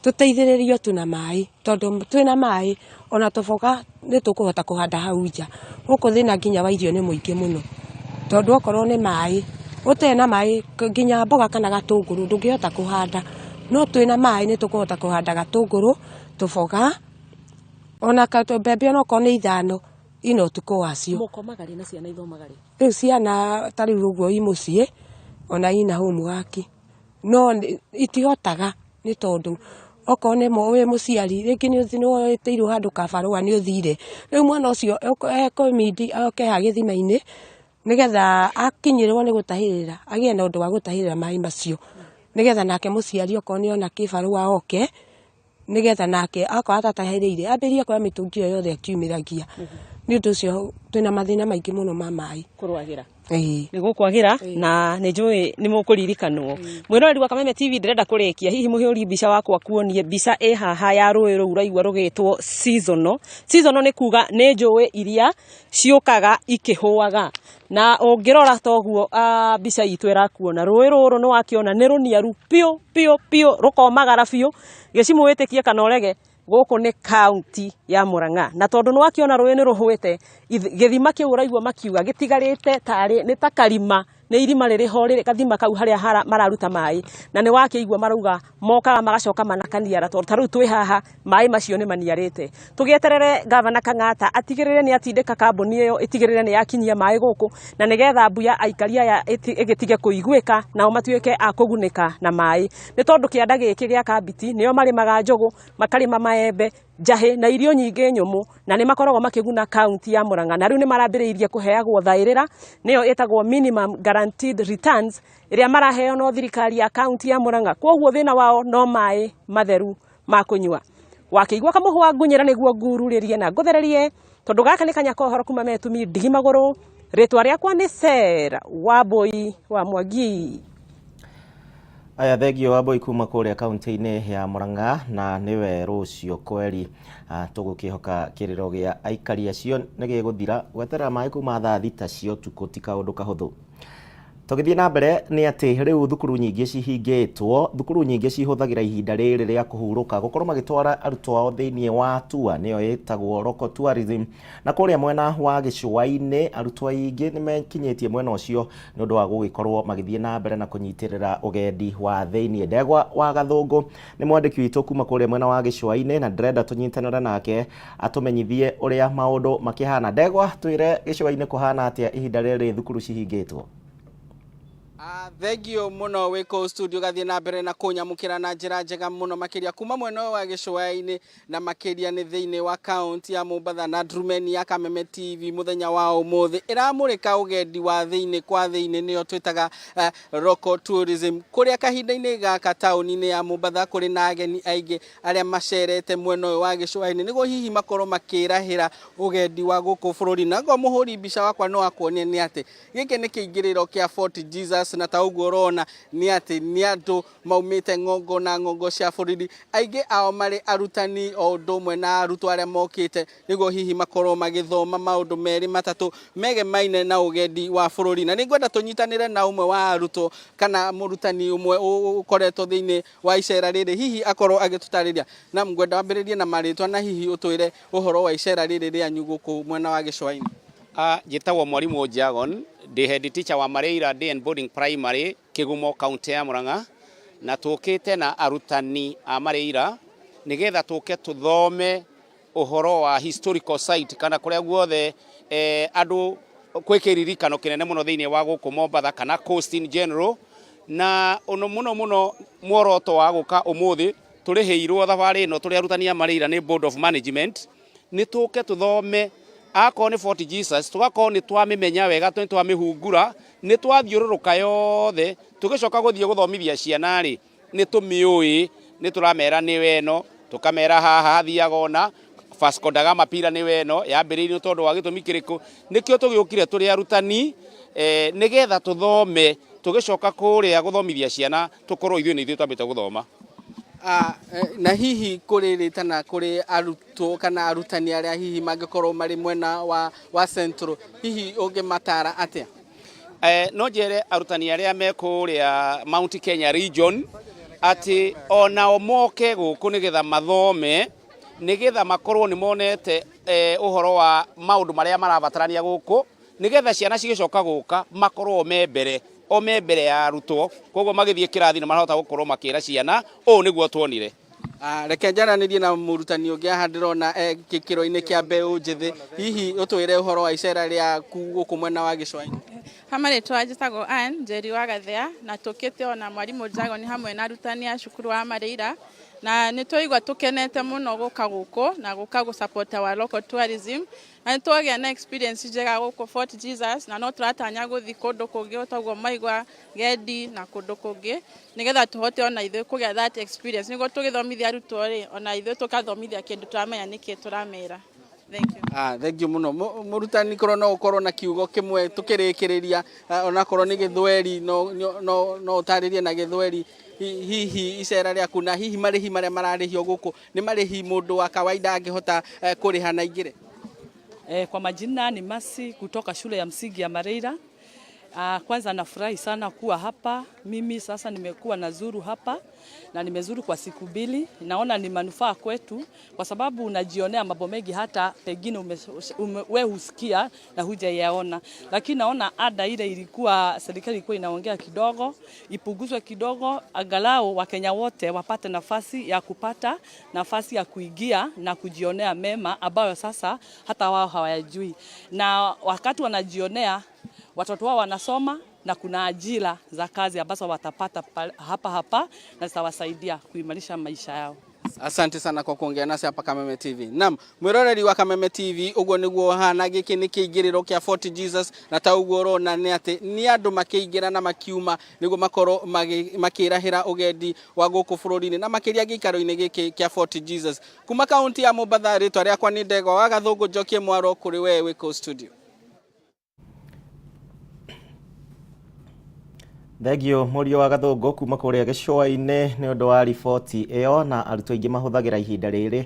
tũteithĩrĩrio tu na maĩ, tondũ twĩna maĩ ona tũboga nĩ tũkũhota kũhanda hau nja. Gũkũ thĩna nginya wa irio nĩ mũingĩ mũno, tondũ okorwo nĩ maĩ, ũtarĩ na maĩ nginya mboga kana gatũngũrũ ndũngĩhota kũhanda. No twĩna maĩ nĩ tũkũhota kũhanda gatũngũrũ, tũboga, ona mbembe onokorwo nĩ 5 ina ũtukũ wacio. Mũkomaga rĩ na ciana ithomaga rĩ? Rĩu ciana ta rĩu ũguo i mũciĩ, ona ina homework, no itihotaga nĩ tondũ okorwo nĩ wĩ mũciari rĩngĩ nĩ wĩtĩirwo handũ kabarũa nĩ ũthire, rĩu mwana ũcio ekũmindi oke haha gĩthima-inĩ nĩgetha akinyĩrwo nĩ gũtahĩrĩra agĩe na ũndũ wa gũtahĩrĩra maĩ macio, nĩgetha nake mũciari okorwo nĩ ona kĩbarũa oke, nĩgetha nake akorwo atatahĩrĩire ambĩrĩrie kuoya mĩtũngi ĩyo yothe akiumĩragia. Nĩ ũndũ ũcio twĩna mathĩna maingĩ mũno ma maĩ. Kũrwagĩra. Ĩĩ. Nĩ gũkwagĩra na nĩ njũĩ nĩ mũkũririkanwo. Mwĩroreri wa Kameme TV, ndĩrenda kũrĩkia, hihi mũhũri mbica wakwa kuonie mbica ĩ haha ya rũĩ rũu ũraigua rũgĩtwo seasonal. Seasonal nĩ kuga nĩ njũĩ iria ciũkaga ikĩhũaga, na ũngĩrora toguo mbica itũ ĩrakuona rũĩ rũrũ nĩ wakĩona nĩ rũniaru piũ piũ piũ, rũkomagara biũ. Gĩcimũ wĩtĩkie kana ũrege, gũkũ nĩ kaunti ya Murang'a, na tondũ nĩ wakĩona rũĩ nĩ rũhũĩte, gĩthima kĩu ũraigua makiuga gĩtigarĩte tarĩ nĩ ta karima, nĩ irima rĩrĩ ho rĩrĩ gathima kau harĩa mararuta maĩ, na nĩ wakĩigua marauga mokaga magacoka manakaniara, tondũ ta rĩu twĩ haha maĩ macio nĩ maniarĩte. Tũgĩeterere Gavana Kang'ata atigĩrĩre nĩ atindĩka kambuni ĩyo ĩtigĩrĩre nĩ yakinyia maĩ gũkũ, na nĩgetha mbu ya aikari aya ĩgĩtige kũiguĩka, nao matuĩke a kũgunĩka na maĩ, nĩ tondũ kĩanda gĩkĩ gĩa Kambiti nĩo marĩmaga njũgũ, makarĩma maembe, njahĩ na irio nyingĩ nyũmũ, na nĩ makoragwo makĩguna kaunti ya Murang'a. Na rĩu nĩ marambĩrĩirie kũheagwo thaĩrĩra, nĩyo ĩtagwo minimum guaranteed returns, ĩrĩa maraheo no thirikari ya kaunti ya Murang'a. Koguo thĩna wao no maĩ matheru ma kũnyua. Wakĩigua kamũhwa ngunyĩra nĩguo ngururĩrie na ngũthererie, tondũ gaka nĩ kanya ka ũhoro kuma Metumi ndigi magũrũ. Rĩtwa rĩakwa nĩ Sarah Wambui wa Mwangi. Aya, thengio Wambui kuma kũrĩa kaunti-inĩ ya Murang'a, na nĩwe rũciũ kweri. Tũgũkĩhoka kĩrĩro gĩa aikari acio nĩ gĩgũthira. Gweterera maĩ kuma thaa 6 cia ũtukũ ti kaũndũ kahũthũ. Tũgĩthiĩ na mbere nĩ atĩ rĩu thukuru nyingĩ cihingĩtwo, thukuru nyingĩ cihũthagĩra ihinda rĩrĩ rĩa kũhurũka gũkorwo magĩtwara arutwo ao thĩinĩ wa tour, nĩyo ĩtagwo local tourism, na kũrĩa mwena wa gĩcũa-inĩ arutwo aingĩ nĩ mekinyĩtie mwena ũcio nĩ ũndũ wa gũgĩkorwo magĩthiĩ na mbere na kũnyitĩrĩra ũgendi wa thĩinĩ. Ndegwa wa Gathũngũ nĩ mwandĩki witũ kuma kũrĩa mwena wa gĩcũa-inĩ, na ndĩrenda tũnyitanĩre nake atũmenyithie ũrĩa maũndũ makĩhana. Ndegwa, twĩre gĩcũa-inĩ kũhana atĩa ihinda rĩrĩ thukuru cihingĩtwo? Thengio mũno wĩ kũu studio, gathiĩ na mbere na kũnyamũkĩra na njĩra njega mũno makĩria kuma mwena ũyũ wa gĩcũa-inĩ, na makĩria nĩ thĩinĩ wa kaunti ya Mombatha na Ndrumeni ya Kameme TV mũthenya wa ũmũthĩ ĩramũrĩka ũgendi wa thĩinĩ kwa thĩinĩ, nĩyo twĩtaga local tourism, kũrĩa kahinda-inĩ gaka taũni-inĩ ya Mombatha kũrĩ na ageni aingĩ arĩa macerete mwena ũyũ wa gĩcũa-inĩ nĩguo hihi makorwo makĩrahĩra ũgendi wa gũkũ bũrũri. Na ngo mũhũri mbica wakwa no akuonie nĩ atĩ gĩkĩ nĩ kĩingĩrĩro kĩa Fort Jesus, na ta ũguo ũrona nĩ atĩ nĩ andũ maumĩte ng'ongo na ng'ongo cia bũrũri, aingĩ ao marĩ arutani o ũndũ ũmwe na arutwo arĩa mokĩte nĩguo hihi makorwo magĩthoma maũndũ merĩ matatũ megemaine na ũgendi wa bũrũri. Na nĩngwenda tũnyitanĩre na ũmwe wa arutwo kana mũrutani ũmwe ũkoretwo thĩinĩ wa icera rĩrĩ, hihi akorwo agĩtũtarĩria. Na ngwenda wambĩrĩrie na marĩtwa na hihi ũtwĩre ũhoro wa icera rĩrĩ rĩanyu gũkũ mwena wa gĩcũa-inĩ. Njĩtagwo mwarimũ Jagon, ndĩ head teacher wa Mareira Day and Boarding Primary, Kĩgumo, kaunti ya Murang'a, na tũkĩte na arutani a Mareira nĩgetha tũke tũthome ũhoro wa historical site, kana kũrĩa guothe andũ kwĩ kĩririkano kĩnene mũno thĩinĩ wa gũkũ Mombatha kana coast in general. Na ũno mũno mũno muoroto wa gũka ũmũthĩ, tũrĩhĩirwo thabarĩ ĩno tũrĩ arutani a Mareira nĩ Board of Management, nĩ tũke tũthome akorwo nĩ Fort Jesus, tũgakorwo nĩ twamĩmenya wega, nĩ twamĩhungura, nĩ twathiũrũrũka yothe, tũgĩcoka gũthiĩ gũthomithia ciana rĩ, nĩ tũmĩũĩ, nĩ tũramera nĩ weno, tũkamera haha hathiaga ona Vasco da Gama pira nĩ weno, yambĩrĩirio tondũ wa gĩtũmi kĩrĩkũ. Nĩkĩo tũgĩũkire tũrĩ arutani, nĩgetha tũthome, tũgĩcoka kũrĩa gũthomithia ciana tũkorwo ithuĩ nĩ ithuĩ twambĩte gũthoma. Na hihi kũrĩ rĩtana kũrĩ arutwo kana arutani arĩa hihi mangĩkorwo marĩ mwena wa Central, hihi ũngĩmatara atĩa? No njere arutani arĩa me kũrĩa Mount Kenya region atĩ onao moke gũkũ nĩgetha mathome, nĩgetha makorwo nĩ monete ũhoro wa maũndũ marĩa marabatarania gũkũ, nĩgetha ciana cigĩcoka gũka makorwo me mbere, o me mbere ya arutwo, koguo magĩthiĩ kĩrathi nĩ marahota gũkorwo makĩra ciana ũũ nĩguo tuonire. Reke njaranĩrie na mũrutani ũngĩ haha ndĩrona gĩkĩro-inĩ kĩa mbeũ njĩthĩ, hihi ũtwĩre ũhoro wa icera rĩaku gũkũ mwena wa gĩcũa-inĩ. Ha marĩtwa njĩtagwo Ann Njeri wa Gathea, na tũkĩte ona mwarimũ Jagon hamwe na arutani a cukuru wa Mareira, na nĩ twaigua tũkenete mũno gũka gũkũ na gũka gũ support our local tourism, na nĩ twagĩa na experience njega gũkũ Fort Jesus, na no tũratanya gũthiĩ kũndũ kũngĩ toguo maigua Gendi na kũndũ kũngĩ, nĩgetha tũhote ona ithuĩ kũgĩa that experience, nĩguo tũgĩthomithia arutwo rĩ, ona ithuĩ tũkathomithia kĩndũ tũramenya nĩkĩ tũramera. Thank you. Thank you mũno. Mũrutani, korwo no ũkorwo na kiugo kĩmwe tũkĩrĩkĩrĩria, onakorwo nĩ gĩthweri, no ũtarĩrie na gĩthweri hihi icera rĩaku, na hihi marĩhi marĩa mararĩhio gũkũ nĩ marĩhi mũndũ wa kawaida angĩhota kũrĩha na aingĩre? Kwa majina ni Masi kutoka shule ya msingi ya Mareira. Kwanza nafurahi sana kuwa hapa. Mimi sasa nimekuwa nazuru hapa na nimezuru kwa siku 2. Naona ni manufaa kwetu kwa sababu unajionea mambo mengi hata pengine we husikia na hujayaona. Lakini naona ada ile ilikuwa serikali ilikuwa inaongea kidogo, ipunguzwe kidogo, angalau Wakenya wote wapate nafasi ya kupata nafasi ya kuingia na kujionea mema ambayo sasa hata wao hawayajui. Na wakati wanajionea, watoto wao wanasoma na kuna ajira za kazi ambazo watapata hapa hapa na zitawasaidia kuimarisha maisha yao. Asante sana kwa kuongea nasi hapa Kameme TV. Naam, mwiroreri wa Kameme TV, uguo niguo hana giki ni kiingiriro kia Fort Jesus, na ta uguo urona ni ati ni andu makiingira na makiuma niguo makorwo makirahira ugendi wa guku bururi-ini na makiria giikaro-ini giki kia Fort Jesus. Kuma kaunti ya Mombatha, ritwa riakwa ni Ndegwa wa Gathungu, njokie mwaro kuri we wiko studio. Thengio Mũriũ wa Gathũngũ kuma kũrĩa gĩcũa-inĩ nĩ ũndũ wa riboti ĩyo. Na arutwo aingĩ mahũthagĩra ihinda rĩrĩ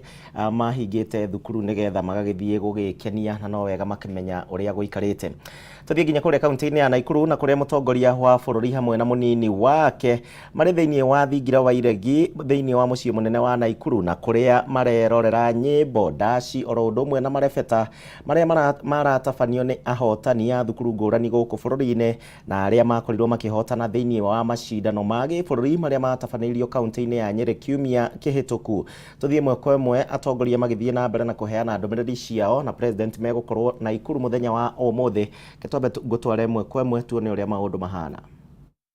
mahingĩte thukuru nĩgetha magagĩthiĩ gũgĩkenia, na no wega makĩmenya ũrĩa gũikarĩte. Tũthiĩ nginya kũrĩa kaunti-inĩ ya Nakuru, na kũrĩa mũtongoria wa bũrũri hamwe na mũnini wake marĩ thĩinĩ wa thingira wa Iregi thĩinĩ wa mũciĩ mũnene wa Nakuru, na kũrĩa marerorera nyĩmbo, ndaci oro ũndũ ũmwe na marebeta marĩa maratabanio nĩ ahotani a thukuru ngũrani gũkũ bũrũri-inĩ, na arĩa makorirwo makĩhotana thĩinĩ wa macindano ma gĩbũrũri marĩa matabanĩirio kaunti-inĩ ya Nyĩrĩ kiumia kĩhĩtũku. Tũthiĩ ĩmwe kwa ĩmwe atongoria magĩthiĩ na mbere na kũheana ndũmĩrĩri ciao, na president megũkorwo Nakuru mũthenya wa ũmũthĩ. Twambe ngũtware ĩmwe kwa ĩmwe tuone ũrĩa maũndũ mahana.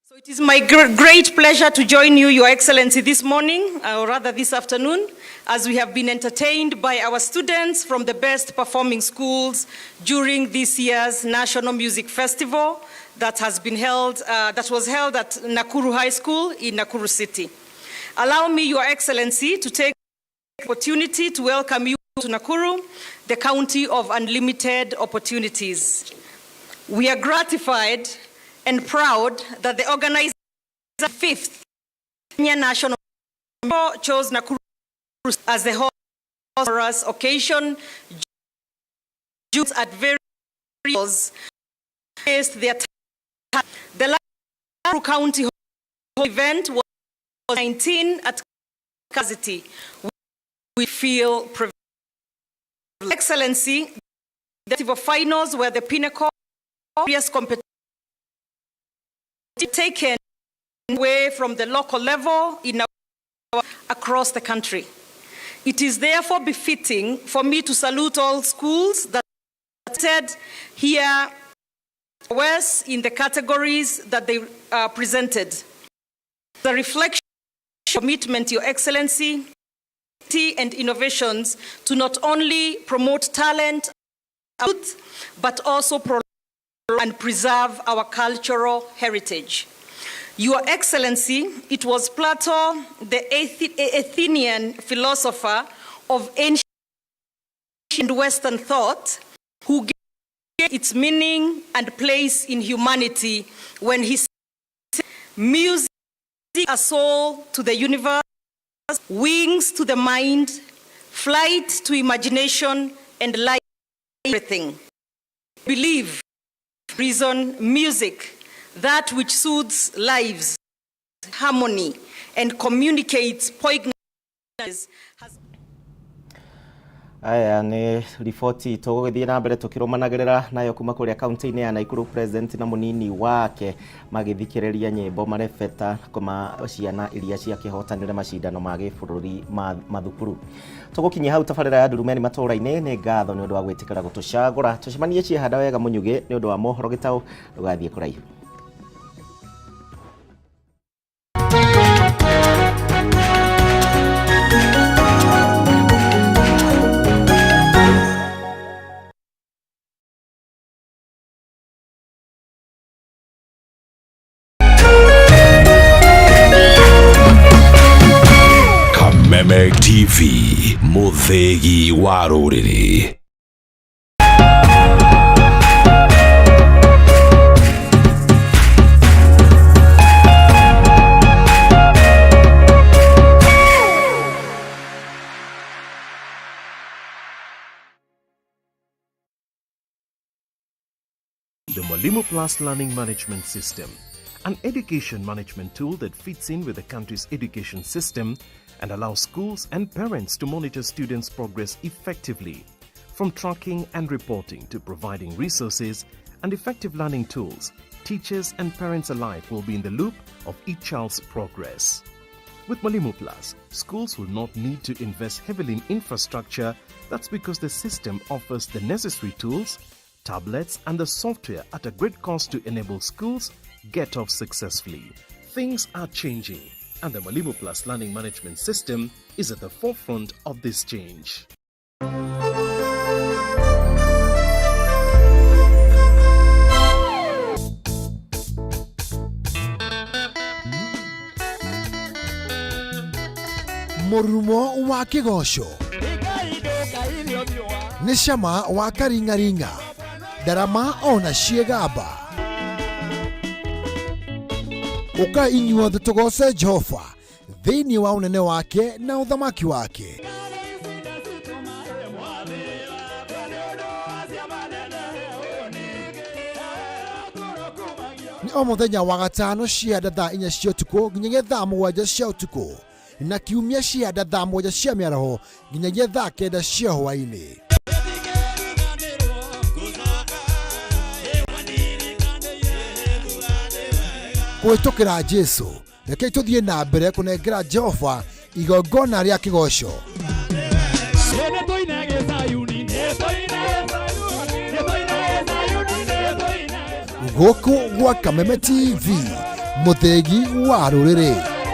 So it is my great pleasure to join you, Your Excellency, this morning, or rather this afternoon, as we have been entertained by our students from the best performing schools during this year's National Music Festival that has been held, that was held at Nakuru High School in Nakuru City. Allow me, Your Excellency, to take the opportunity to welcome you to Nakuru, the county of unlimited opportunities. We are gratified and proud that the organizer of the 5th Kenya National chose Nakuru as the host for us occasion at various their the last county event was 19 at capacity. We feel privileged. Excellency, the festival finals were the pinnacle of various competitions taken away from the local level in our, across the country. It is therefore befitting for me to salute all schools that said here west in the categories that they presented. The reflection, commitment, Your Excellency, and innovations to not only promote talent, but also and preserve our cultural heritage. Your Excellency, it was Plato, the Athenian philosopher of ancient Western thought, who gave its meaning and place in humanity when he said, music a soul to the universe, Wings to the mind, flight to imagination, and light everything. Believe, reason, music, that which soothes lives, harmony, and communicates poignant. Aya nĩ riboti tũgũgĩthiĩ na mbere tũkĩrũmanagĩrĩra nayo kuma kũrĩa kaunti-inĩ ya Nakuru. President na mũnini wake magĩthikĩrĩria nyĩmbo marebeta kuma ciana iria ciakĩhotanire macindano ma gĩbũrũri ma mathukuru. Tũgũkinyia hau tabarĩra ya Ndurumeni matũũra-inĩ. Nĩ ngatho nĩ ũndũ wa gwĩtĩkĩra gũtũcagũra. Tũcemanie ciehanda wega mũnyugĩ nĩ ũndũ wa mohoro gĩtaũ. Ndũgathiĩ kũraihu. Kameme TV, mũthĩgi wa rũrĩrĩ. The Mwalimu Plus Learning Management System, an education management tool that fits in with the country's education system and allows schools and parents to monitor students' progress effectively. From tracking and reporting to providing resources and effective learning tools, teachers and parents alike will be in the loop of each child's progress. With Mwalimu Plus, schools will not need to invest heavily in infrastructure. That's because the system offers the necessary tools, tablets, and the software at a great cost to enable schools get off successfully. Things are changing, and the Mwalimu Plus Learning Management System is at the forefront of this change. Mũrurumo wa kĩgoco nĩ cama wa karing'aring'a, ndarama ona ciĩgamba. Ũkai inyuothe tũgoce Jehova thĩinĩ wa ũnene wake na ũthamaki wake. Nĩ o mũthenya wa gatano cianda thaa 4 cia ũtukũ nginyagia thaa 7 cia ũtukũ, na kiumia cianda thaa 7 cia mĩaraho nginyagia thaa 9 cia hwaĩ-inĩ. Kũhĩtũkĩra Jesu, rekei tũthiĩ na mbere kũnengera Jehova igongona rĩa kĩgoco. Gũkũ gwa Kameme TV, mũthĩgi wa rũrĩrĩ.